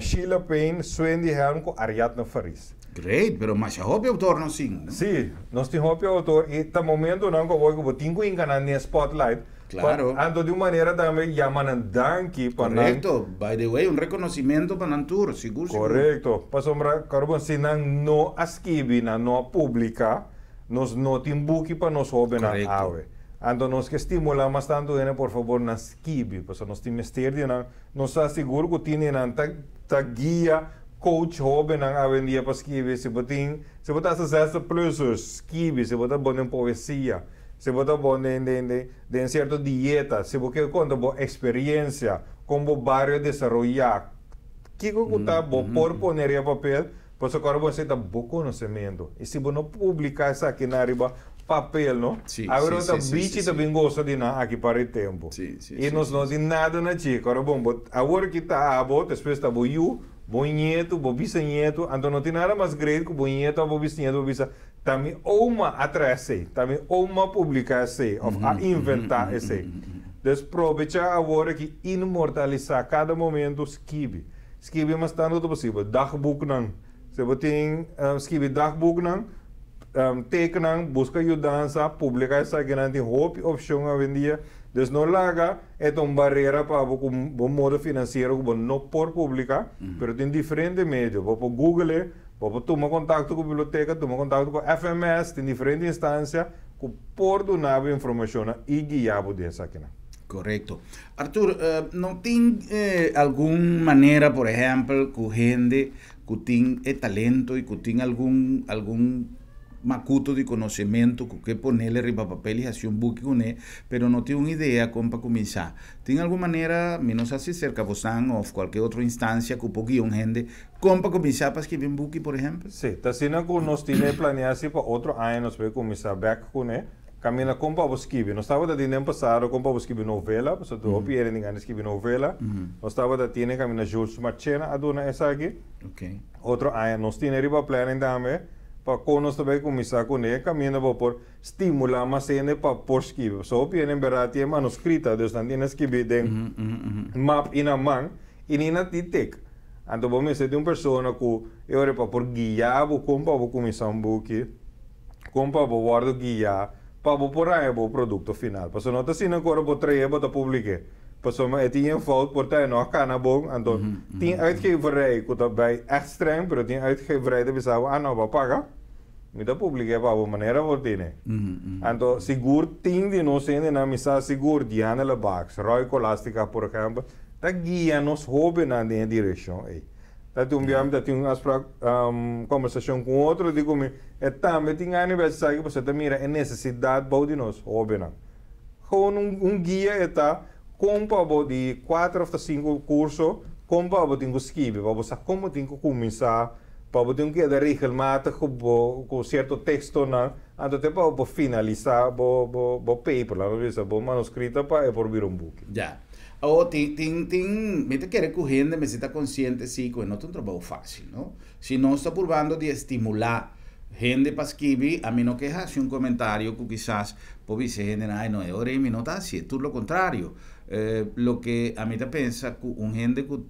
Sheila Payne, Swendy Helm ku Ariadne Faris. Great, pero masha hopi autor nos tin, no? Sí, nos tin hopi autor i ta momentonan ku awor ku bo tin ku hinka nan den e spotlight. Claro. Pa anto di un manera tambe yama nan danki pa nan. Correcto. By the way, un reconocimento pa nan tur, sigur sigur. Correcto. Pasobra, Carbon, si nan no a skibi, nan no a publica, nos no tin buki pa nos hobennan awe. Anto nos ke stimula mas tantu hende, por fabor, nan skibi, pasobra nos tin mester di nan. Nos ta sigur ku tin di nan ta ta guia, coach hobennan awendia pa skibi. Si bo tin, si bo ta hasta zestig plussers, skibi. Si bo ta bon den poesia. Si bo ta bon den den den den sierto dieta, si bo ke konta bo eksperiencia, kon bo bario a desaroyá, kiko ku ta bo por pone riba papel, pasobra ora bo hasi ta bo konosementu. I si bo no publiká esaki nan riba papel no, awor ta bichi ta bin gosa di nan aki para e tempu. I nos no tin nada na dje. Ora bon bo awor ki ta abo, despues ta bo yu, bo ñetu, bo bisañetu, anto no tin nada mas great ku bo ñetu òf bo bisñetu bo bisa, Ta mi oma a traha esei, ta mi oma a publica esei of a inventa esei. Dus probecha awor aki inmortalisa cada momento skibi. Skibi mas tanto ta posibel. Dagboeknan. Si bo tin skibi dagboeknan, tekennan, busca yudansa, publica esakinan. Tin hopi opcion awendia. Dus no laga e ta un barera pa bo cu bo modo financiero cu bo no por publica, pero tin diferente medio. Bo por google e. Bo por tuma kontakto ku biblioteka, tuma kontakto ku FMS, tin diferente instansia ku por duna bo informashonnan i guia bo den esakinan. Korekto. Arthur, no tin algun manera, por ehèmpel, ku hende ku tin e talento i ku tin algun algun makuto di konosementu ku ke ponele riba papel i hasi un buki kuné, pero no tin un idea kon pa kuminsá. Tin algun manera, mi no sa si serka bosan òf kualke otro instansia ku por guia un hende Kon pa kuminsá pa skibi un buki, por ehèmpel? Sí, ta asina ku nos tin e planeá si pa otro aña nos por kuminsá bèk kuné. Kaminda kon pa bo skibi. Nos tabata tin den pasado kon pa bo skibi novela, pasobra tur hopi hende tin gana di skibi novela. Nos tabata tin e kaminda Jules Marchena a duna esaki. Otro aña nos tin riba planning tambe pa kon nos ta bay kuminsá kuné kaminda bo por stimulá mas hende pa por skibi. Pasobra hopi hende en bèrdat tin e manuskrita, dus nan tin a skibi den map i na man i ni na tin tek. Anto bo mester di un persona ku e ora pa por guia bo kon pa bo kuminsá un buki. Kon pa bo wòrdu guiá pa bo por haña bo produkto final. Pasobra no ta asina ku ora bo trae bo ta publik'é. Pasobra e tin yen fout por ta e no a kana bon. Anto tin uitgeverij ku ta bai ègt strèng pero tin uitgeverij ta bisa bo, ah no, bo a paga, mi ta publik'é pa bo manera bo tene. Anto sigur tin di nos hendenan, mi sa sigur Diana Lebacs, Roy Colastica por ehèmpel, ta guia nos hóbennan den e direkshon ei. Ta tin un bia mi ta tin un afsprak, kombersashon ku un otro di ku mi e tambe tin gana di bai esaki pasobra e ta mira e nesesidat bou di nos hóbennan. Gewoon un un guia e ta kon pa bo di kuater òf ta sinku kurso kon pa bo tin ku skibi pa bo sa kon bo tin ku kuminsá pa bo tin ku keda regelmatig ku bo ku sierto tekstonan anto te pa bo por finalisá bo bo bo paper laga nos bisa bo manuskrito pa e por bira un buki. Ya. Oh, tin, tin, tin, mi ta kere ku hende mester ta konsiente si ku e no ta un trabou fásil, no? Si nos ta purbando di estimulá hende pa skibi, ami no ke hasi un komentario ku kisas por bisa e hendenan, ai no, e ora ei mi no ta hasié, tur lo kontrario. Loke ami ta pensa ku un hende ku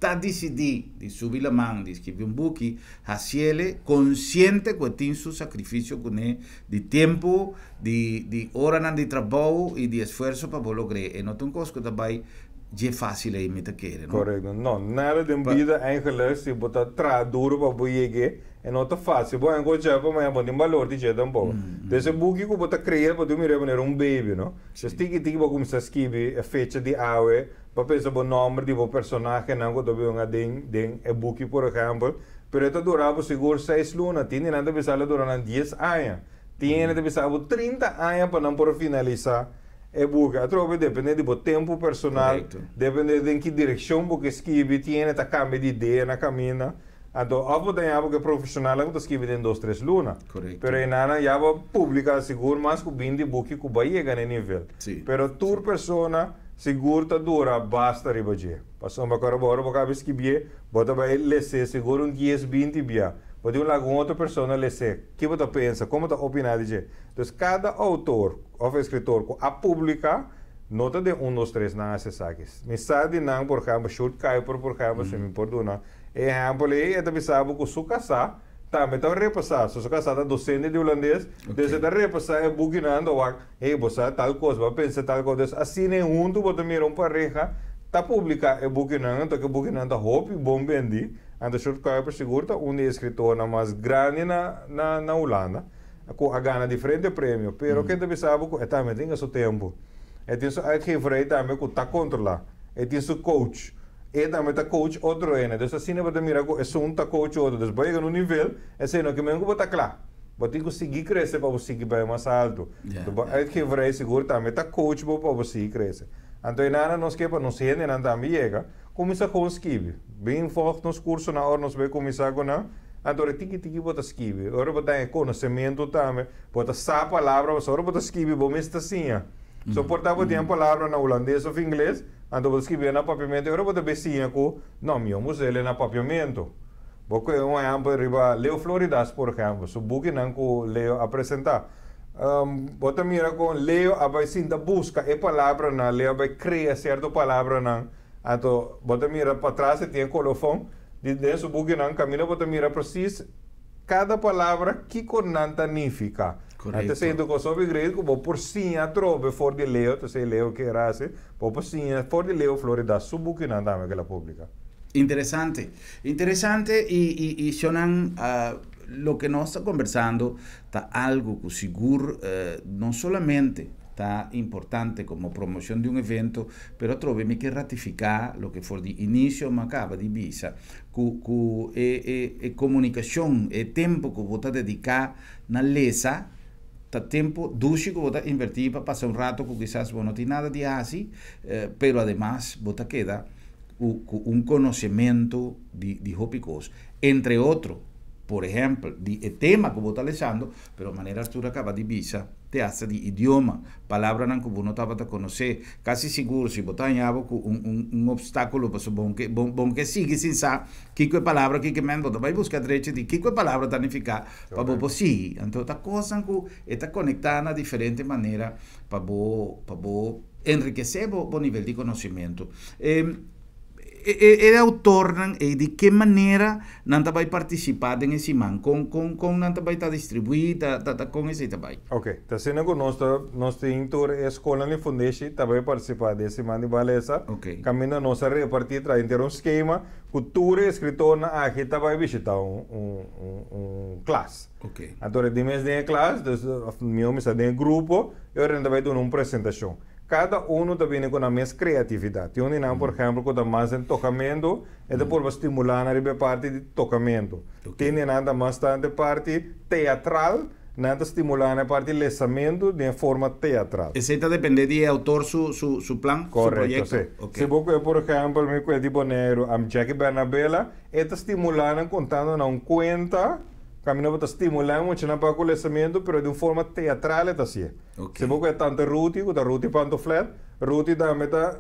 ta disidí di subi laman di skibi un buki, hasiele konsiente ku e tin su sakrifisio kuné di tempu, di di oranan di trabou i di esfuerso pa bo logr'é. E no ta un kos ku ta bai dje fásil ei, mi ta kere, no? Korekto. No, nada den bida eigenlijk si bo ta traha duru pa bo yeg'é, e no ta fásil. Bo haña kos dje pa mañana bo no tin balor di dje tampoko. Des e buki ku bo ta krea bo tin mir'é manera un baby, no? Des tiki tiki bo kuminsá skibi e fecha di awe, Bo pensa bo nomber di bo personahenan ku ta bin aden den e buki por ehèmpel, pero e ta dura bo sigur seis luna, tin di nan ta bisa lo dura nan dies aña, tin hende ta bisa bo 30 aña pa nan por finalisá e buki. Atrobe depende di bo tempu personal, depende den ki direkshon bo ke skibi, tin hende ta kambia di idea na kaminda, anto òf bo ta haña bo ke profeshonalnan ku ta skibi den dos tres luna, pero enanan ya bo publiká sigur mas ku 20 buki ku bo a yega na e nivel, pero tur persona. Sigur ta dura basta riba dje. Pasobra ku ora bo kaba skibié, bo ta bai les'é sigur un dies, 20 bia. Bo tin un laga un otro persona les'é. Ki bo ta pensa? Kon bo ta opiná di dje? Dus kada outor òf eskritor ku a publiká no ta den un, dos, tres nan hasi esaki. Mi sa di nan, por ehèmpel, Sjoerd Kuyper, por ehèmpel, si mi por duna e ehèmpel ei, e ta bisa bo ku su kasá, Tambe ta repasá. So su kasá ta dosente di hulandes, dus e ta repasá e bukinan ta wak, hey, bo sa tal kos, bo a pensa tal kos. Dus asina e huntu bo ta mira un pareha ta publiká e bukinan, anto ku e bukinan ta hopi bon bendí. Anto Sjoerd Kuyper sigur ta un di e eskritornan mas grandi na na na Hulanda, ku a gana diferente premio. Pero ke ta bisa bo ku e tambe tin su tempu. E tin su uitgeverij tambe ku ta kontrolá. E tin su coach. E tambe ta coach otro hende. Dus asina bo ta mira ku esun ta coach otro. Dus bo yega na un nivel, esei no ke men ku bo ta kla. Bo tin ku sigui krese pa bo sigui bai mas altu. Anto bo uitgeverij sigur tambe ta coach bo pa bo sigui krese. Anto e nana nos ke pa nos hendenan tambe yega, kuminsá gewoon skibi. Bin volg nos kursonan ora nos bai kuminsá ku nan. Anto ora tiki tiki bo ta skibi. Ora bo ta haña konosementu tambe, bo ta sa palabra, pasobra ora bo ta skibi bo mes ta siña. So por ta bo tin e palabra na hulandes òf ingles, Anto bo ta skibié na papiamentu i ora bo ta be siña ku, No, mi homber usa el na papiamentu. Bo kohe un ehèmpel riba Leo Floridas, por ehèmpel, su bukinan ku Leo a presentá. Bo ta mira kon Leo a bai sinta buska e palabranan, Leo a bai krea sierto palabranan. Anto bo ta mira patras e tin e kolofon di den su bukinan kaminda bo ta mira presis kada palabra kiko nan ta nifiká. Anto esei ta un kos hopi great ku bo por siña atrobe for di Leo, ta esei Leo kier hasi. Bo por siña for di Leo Florida su bukinan tambe ku el a publiká. Interesante. Interesante i i i shownan loke nos ta kombersando ta algu ku sigur no solamente ta importante komo promoshon di un evento, pero atrobe mi ke ratifiká loke for di inisio mi a kaba di bisa ku ku e e e komunikashon, e tempu ku bo ta dediká na lesa, Ta tempu dushi ku bo ta invertí pa pasa un rato ku kisas bo no tin nada di hasi, pero ademas bo ta keda ku ku un konosementu di di hopi kos. Entre otro, por ehèmpel, di e tema ku bo ta lesando, pero manera Arturo a kaba di bisa. Te hasta di idioma, palabranan ku bo no tabata konosé. Kasi sigur si bo ta haña bo ku un un un opstákulo pasobra bo ke bo bo ke sigui sin sa kiko e palabra kiko men bo ta bai buska drechi di kiko e palabra ta nifiká pa bo por sigui. Anto ta kosnan ku e ta konektá na diferente manera pa bo pa bo enrikesé bo bo nivel di konosimentu. E E e autornan ei di ke manera nan ta bai partisipá den e siman? Kon kon kon nan ta bai ta distribuí? Ta ta ta kon esei ta bai? Ok, ta asina ku nos ta nos tin tur e skolnan di fundeshi ta bai partisipá den e siman di Balesa. Ok. Kaminda nos a repartí traha henter un skema ku tur e eskritornan aki ta bai bishitá un un un un klas. Ok. Anto di mes den e klas, dus òf mihó bisa den e grupo, e ora nan ta bai duna un presentashon. Kada unu ta bini ku nan mes kreatividat. Tin un di nan, por ehèmpel, ku ta mas den tokamentu, e ta purba stimulá nan riba e parti di tokamentu. Tin di nan ta mas tantu e parti teatral, nan ta stimulá nan e parti lesamentu den e forma teatral. Esei ta dependé di e outor su su su plan, su Korekto, proyekto? si. Si bo kue, por ehèmpel, mi kue di Boneiru, Jackie Bernabela, e ta stimulá nan kontando nan un kuenta, kaminda bo ta stimulá e muchanan pa ku lesamentu, pero di un forma teatral e ta hasié. Ok. Si bo ku e tante Ruti, ku ta Ruti Pantoflet, Ruti tambe ta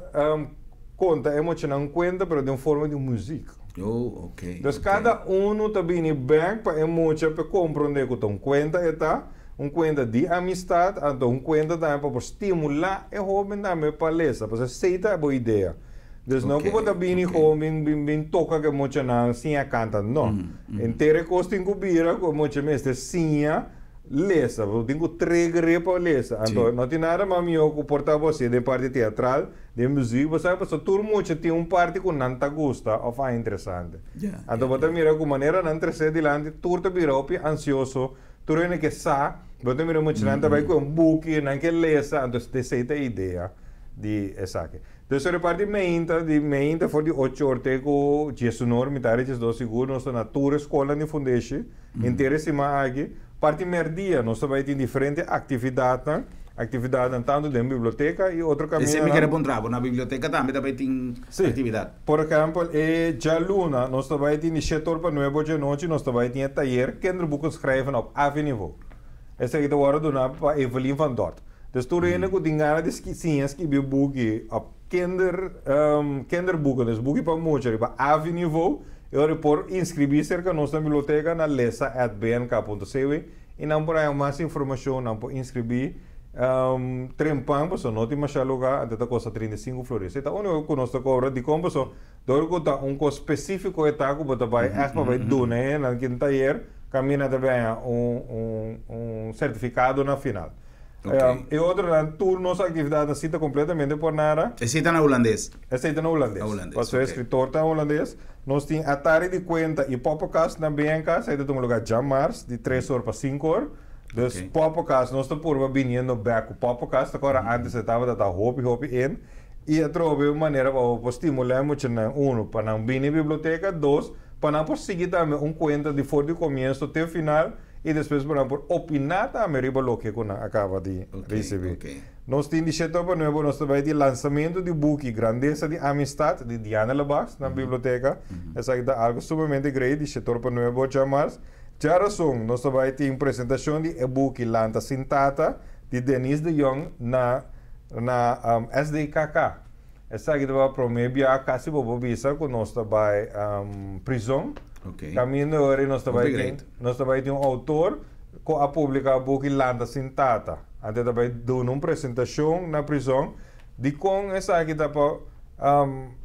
konta e muchanan un kuenta pero den forma di un muzik. Oh, ok. Dus ok. kada unu ta bini bèk pa e mucha pa e komprondé ku ta un kuenta e ta, un kuenta di amistat, anto un kuenta tambe pa por stimulá e hóben tambe pa lesa, pasobra esei ta bo idea. Dus no ku bo ta Ok, bini ok. gewoon bin bin bin toka ku e muchanan siña kanta, no. Henter e kos tin ku bira ku e mucha mester siña Lesa, bo tin ku trigger'é pa lesa. Anto no tin nada mas mihó ku por ta bo hasié den parti teatral, den muzik, bo sabi pasobra tur mucha tin un parti ku nan ta gusta òf a interesante. Anto bo ta mira ku manera nan tres'é dilanti tur ta bira hopi ansioso, tur hende ke sa, bo ta mira muchanan ta bai ku un buki, nan ke lesa, anto esei ta e idea di esaki. Dus ora e parti meinta, di meinta for di ocho or te ku diesunor, mitad di diesdos sigur nos ta na tur e skolnan di fundeshi. Henter e siman aki, parti merdia, nos ta bai tin diferente aktividatnan, aktividatnan tantu den biblioteka i otro Esei mi kere kamindanan. puntra bo, na biblioteka tambe ta bai tin Sí. aktividat? Por ehèmpel, e djaluna nos ta bai tin di shete or pa nuebe or djanochi nos ta bai tin e tayer Kinderboeken schrijven op AVI-niveau. Esaki ta wòrdu duná pa Evelien van Dort. Dus tur hende ku tin gana di siña skibi buki òf kinder, kinderboeken, dus buki pa mucha riba AVI-niveau, e ora por inskribí serka nos na biblioteka na lesa at bnk punto cw i nan por haña mas informashon, nan por inskribí trempan pasobra no tin masha lugá, anto ta kosta 35 florin. Esei ta úniko ku nos ta kobra. Dikon? Pasobra dor ku ta un kos spesífiko e ta ku bo ta bai ègt pa bai duna e nan kin tayer, kaminda ta bai haña un un sertifikado na final. Ok. E otronan, tur nos aktividatnan si ta kompletamente por nada. Esei ta na hulandes? Esei ta na hulandes. Na hulandes, Pasobra e ok. eskritor ta hulandes. Nos tin Atari di Kuenta i Popocast na BNK. Esei ta tuma lugá djamars, di tres or pa sinku or. Dus Ok. Popocast, nos ta purba biniendo bèk ku Popocast. Ta kòrda ántes e tabata ta hopi hopi in. I atrobe un manera pa bo por stimulá e muchanan, uno, pa nan bini biblioteka, dos, pa nan por sigui tambe un kuenta di for di komienso te final. I despues bo nan por opiná tambe riba loke ku nan a kaba di risibí. Nos tin di shete pa nuebe nos ta bai di lansamentu di buki Grandesa di Amistad di Diana Lebas na biblioteka. Esaki ta algu sumamente grei di shete pa nuebe ocho mars. Djarason nos ta bai tin presentashon di e buki Lanta Sin Tata di Denise de Jong na na SDKK. Esaki ta bai promé bia kasi bo por bisa ku nos ta bai prizon. Kaminda ora nos ta bai tin nos ta bai tin un outor ku a publiká buki Lanta Sin Tata. Anto e ta bai duna un presentashon na prizon. Dikon esaki ta pa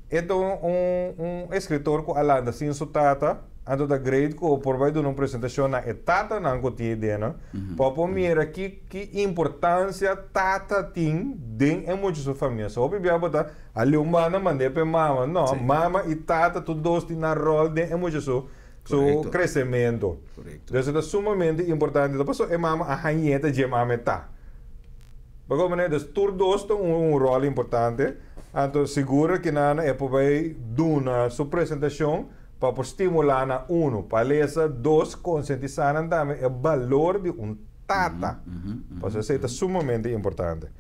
e ta un un eskritor ku a lanta sin su tata. Anto ta great ku por bai duna un presentashon na e tatanan ku tin ideanan pa por mira ki Ki importancia tata tin den e mucha su famia? So hopi bia bo ta ali un banda mand'é pa e mama. No, Sí. mama i tata tur dos tin nan rol den e mucha su su Correcto. crecemento. Correcto. Entonces ta sumamente importante. Ta pasobra e mama a hañ'é ta dje mama e ta. Bo comprende? Dus tur dos ta un un rol importante. Anto sigur ki nan e por bai duna su presentacion pa por stimula nan uno pa lesa, dos concientisa nan tambe e balor di un tata. Pasobra esei ta sumamente importante.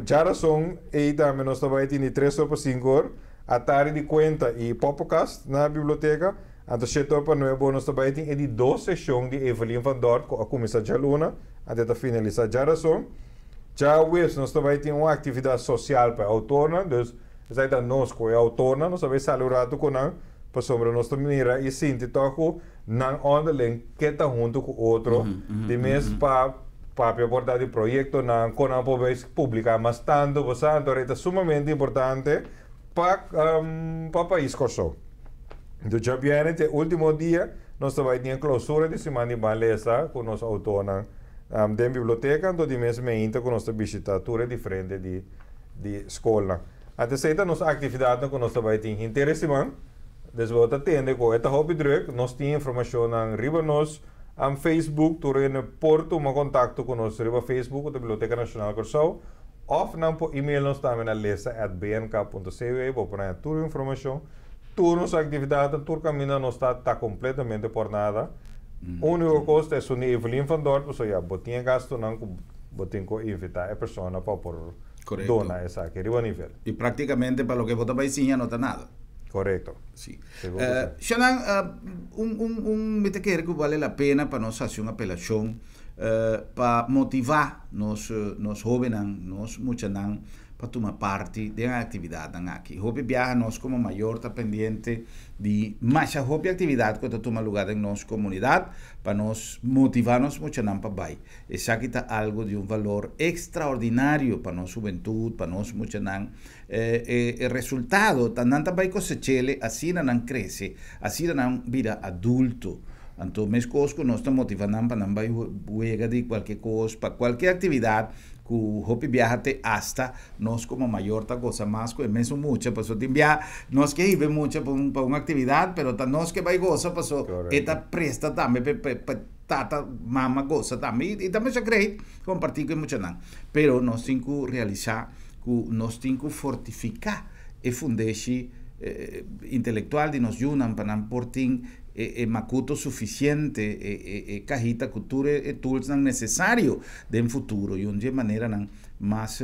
Djarason ei tambe nos ta bai tin di tres or pa sinku or, Atari di Kuenta i Popocast na biblioteka. Anto 8:45 nos tambe tin e di dos seshon di Evelyn van Dort, ku a kuminsá djaluna, anto ta finalisá djárason. Djaweps nos tambe tin un aktividat sosial pa outornan, dus esaki ta nos ku e outornan, nos tambe sali un ratu ku nan, pasobra nos ta mira i sinti tòg ku nan onderling ke ta huntu ku otro, di mes pa papia por ta di proyektonan, kon nan por publiká mas tantu, bo sa, anto ta sumamente importante pa pais Kòrsou. Anto djabièrnè te último dia nos ta bai tin e klousura di Siman di Ban Lesa ku nos outornan den biblioteka, anto di mes meinta ku nos ta bishitá tur e diferente di skolnan. Anto esei ta nos aktividatnan ku nos ta bai tin henter e siman. Dus bo ta tende ku e ta hopi drùk, nos tin informashonnan riba nos Facebook, tur hende por tuma kontakto ku nos riba Facebook ku ta Biblioteka Nashonal Kòrsou òf nan por email nos tambe na lesa@bnk.cw, bo por haña tur informashon. Tur nos aktividatnan, tur kaminda nos ta, ta kompletamente por nada. Úniko kos ta esun di Evelyn van Dort, pasobra ya bo tin e gastunan ku bo tin ku invitá e persona pa por dona esaki riba nivel. I práktikamente pa loke bo ta bai siña no ta nada. Korekto. Sí. Shanan, un mi ta kere ku bale la pena pa nos hasi un apelashon pa motivá nos nos hóbennan, nos muchanan pa tuma parti den e aktividatnan aki. Hopi biaha nos komo mayor ta pendiente di masha hopi aktividat ku ta tuma lugá den nos komunidat pa nos motivá nos muchanan pa bai. Esaki ta algu di un valor ekstraordinario pa nos hubentut, pa nos muchanan. E resultado ta nan ta bai kosech'el asina nan krese, asina nan bira adulto. Anto meskos ku nos ta motivá nan pa nan bai wega di kualke kos, pa kualke aktividat ku hopi biaha te asta nos komo mayor ta gosa mas ku e mesun mucha, pasobra tin biaha nos ke hiba e mucha pa un pa un aktividat pero ta nos ke bai gosa pasobra e ta presta tambe pa pa tata, mama gosa tambe i ta masha great kompartí ku e muchanan. Pero nos tin ku realisá ku nos tin ku fortifiká e fundeshi intelektual di nos yunan pa nan por tin e makuto sufisiente, e kahita ku tur e toolsnan nesesario den futuro. I un di e maneranan mas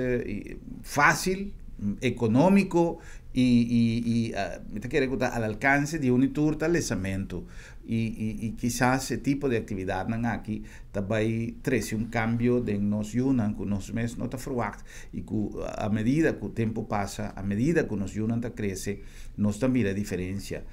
fásil, ekonómiko i mi ta kere ku ta al alkanse di un i tur ta lesamentu. I kisas e tipo di aktividatnan aki ta bai trese un kambio den nos yunan ku nos mes no ta ferwagt i ku a medida ku tempu pasa, a medida ku nos yunan ta krese, nos ta mira e diferensia.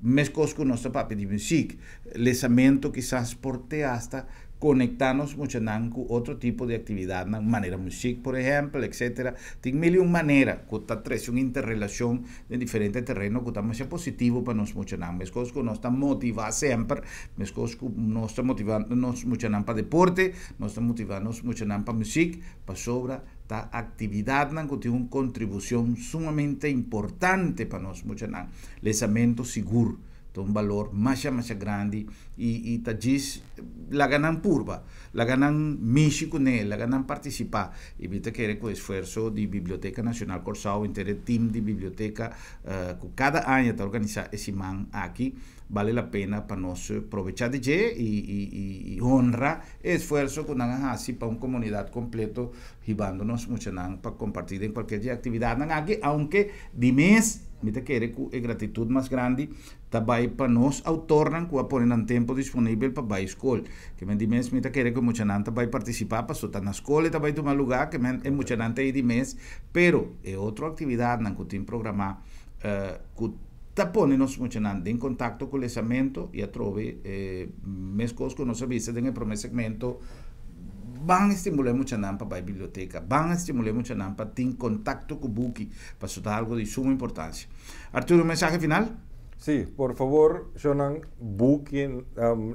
Meskos ku nos ta papia di muzik, lesamentu kisas por te asta konektá nos muchanan ku otro tipo di aktividatnan, manera muzik por ehèmpel, etsetera. Tin mil i un manera ku ta trese un interrelashon den diferente tereno ku ta masha positivo pa nos muchanan. Meskos ku nos ta motivá semper, meskos ku nos ta motivá nos muchanan pa deporte, nos ta motivá nos muchanan pa muzik, pasobra ta aktividatnan ku tin un kontribushon sumamente importante pa nos muchanan. Lesamentu sigur ta un balor masha masha grandi i ta djis laga nan purba, laga nan mishi kuné, laga nan partisipá. I mi ta kere ku esfuerso di Biblioteka Nashonal Kòrsou, henter e tim di biblioteka ku kada aña ta organisá e siman aki, bale la pena pa nos probechá di dje i honra e esfuerso ku nan a hasi pa un komunidat kompleto hibando nos muchanan pa kompartí den kualker di e aktividatnan aki, aunke di mes mi ta kere ku e gratitut mas grandi ta bai pa nos outornan ku a pone nan tempu disponibel pa bai skol. Ke men di mes mi ta kere ku e muchanan ta bai partisipá paso ta na skol e ta bai tuma lugá, ke men e muchanan ta ei di mes, pero e otro aktividatnan ku tin programá ku ta pone nos muchanan den kontakto ku lesamentu i atrobe meskos ku nos a bisa den e promé segmento, ban estimulá e muchanan pa bai biblioteka, ban estimulá e muchanan pa tin kontakto ku buki, pasobra ta algu di suma importansia. Arturo, un mensahe final? Sí, por fabor, shownan buki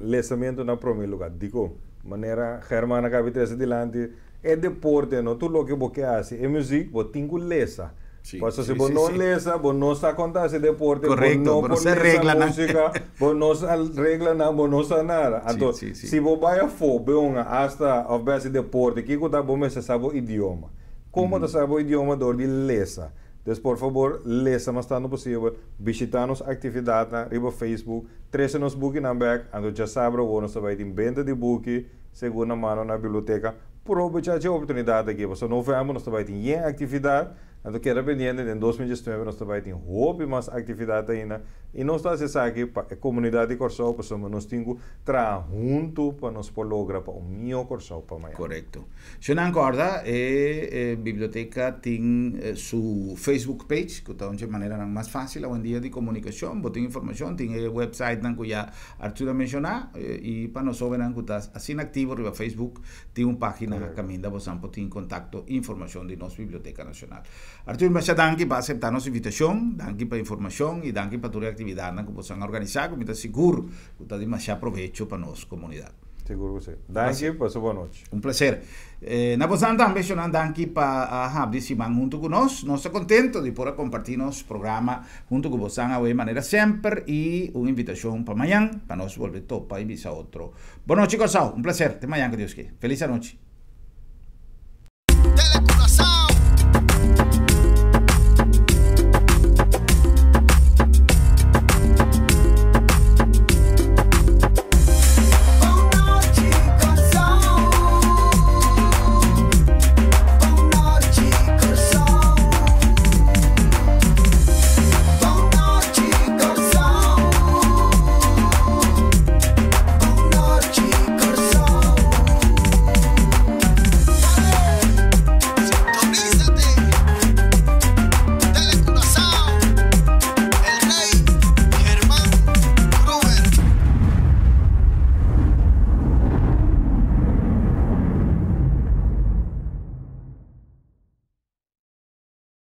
lesamentu na promé lugá. Dikon? Manera German a kabi trese dilanti, e deporte no tur loke bo ke hasi, e muzik bo tin ku lesa. Pasobra si bo no lesa, bo no sa kon ta hasi deporte, bo no por lesa músika, bo no sa reglanan, bo no sa nada. Anto, si bo bai afó, bai hunga asta òf bai hasi deporte, kiko ta bo mester sa bo idioma. Kon bo ta sa bo idioma? Dor di lesa. Dus por fabor, lesa mas tantu posibel, bishitá nos aktividatnan riba Facebook, trese nos bukinan bèk, anto djasabra awor nos ta bai tin benta di buki segunda mano na biblioteka. Probechá dje oportunidat aki, pasobra novèmber nos ta bai tin yen aktividat. Anto keda pendiente, den 2019 nos tambe tin hopi mas aktividat ainda. I nos ta aki pa e komunidat di Kòrsou, pasobra nos tin ku traha huntu pa nos por logra pa un mihó Kòrsou pa mañan. Korekto. Si no kòrda, e biblioteka tin su Facebook page, ku ta un manera mas fásil awendia di komunikashon, bo tin informashon, tin e website nan ku ya Arthur a menshoná, i pa nos hóbennan ku ta asina aktivo riba Facebook, tin un página kaminda bo por tin kontakto informashon di nos Biblioteka Nashonal. Arthur, masha danki pa aseptá nos invitashon, danki pa informashon i danki pa tur e aktividat ku bo a organisá, ku mi ta sigur ku ta di masha probecho pa nos komunidat. Sigur ku sí. Danki, pasa bon nochi. Un plaser. Na boso tambe, shonan, danki pa habri siman huntu ku nos. Nos ta kontentu di por kompartí nos programa huntu ku boso di manera semper i un invitashon pa mañan, pa nos bolbe topa i bisa otro. Bon nochi, Kòrsou. Un plaser. Te mañan, ku Dios ke. Felis nochi. Tele Curaçao.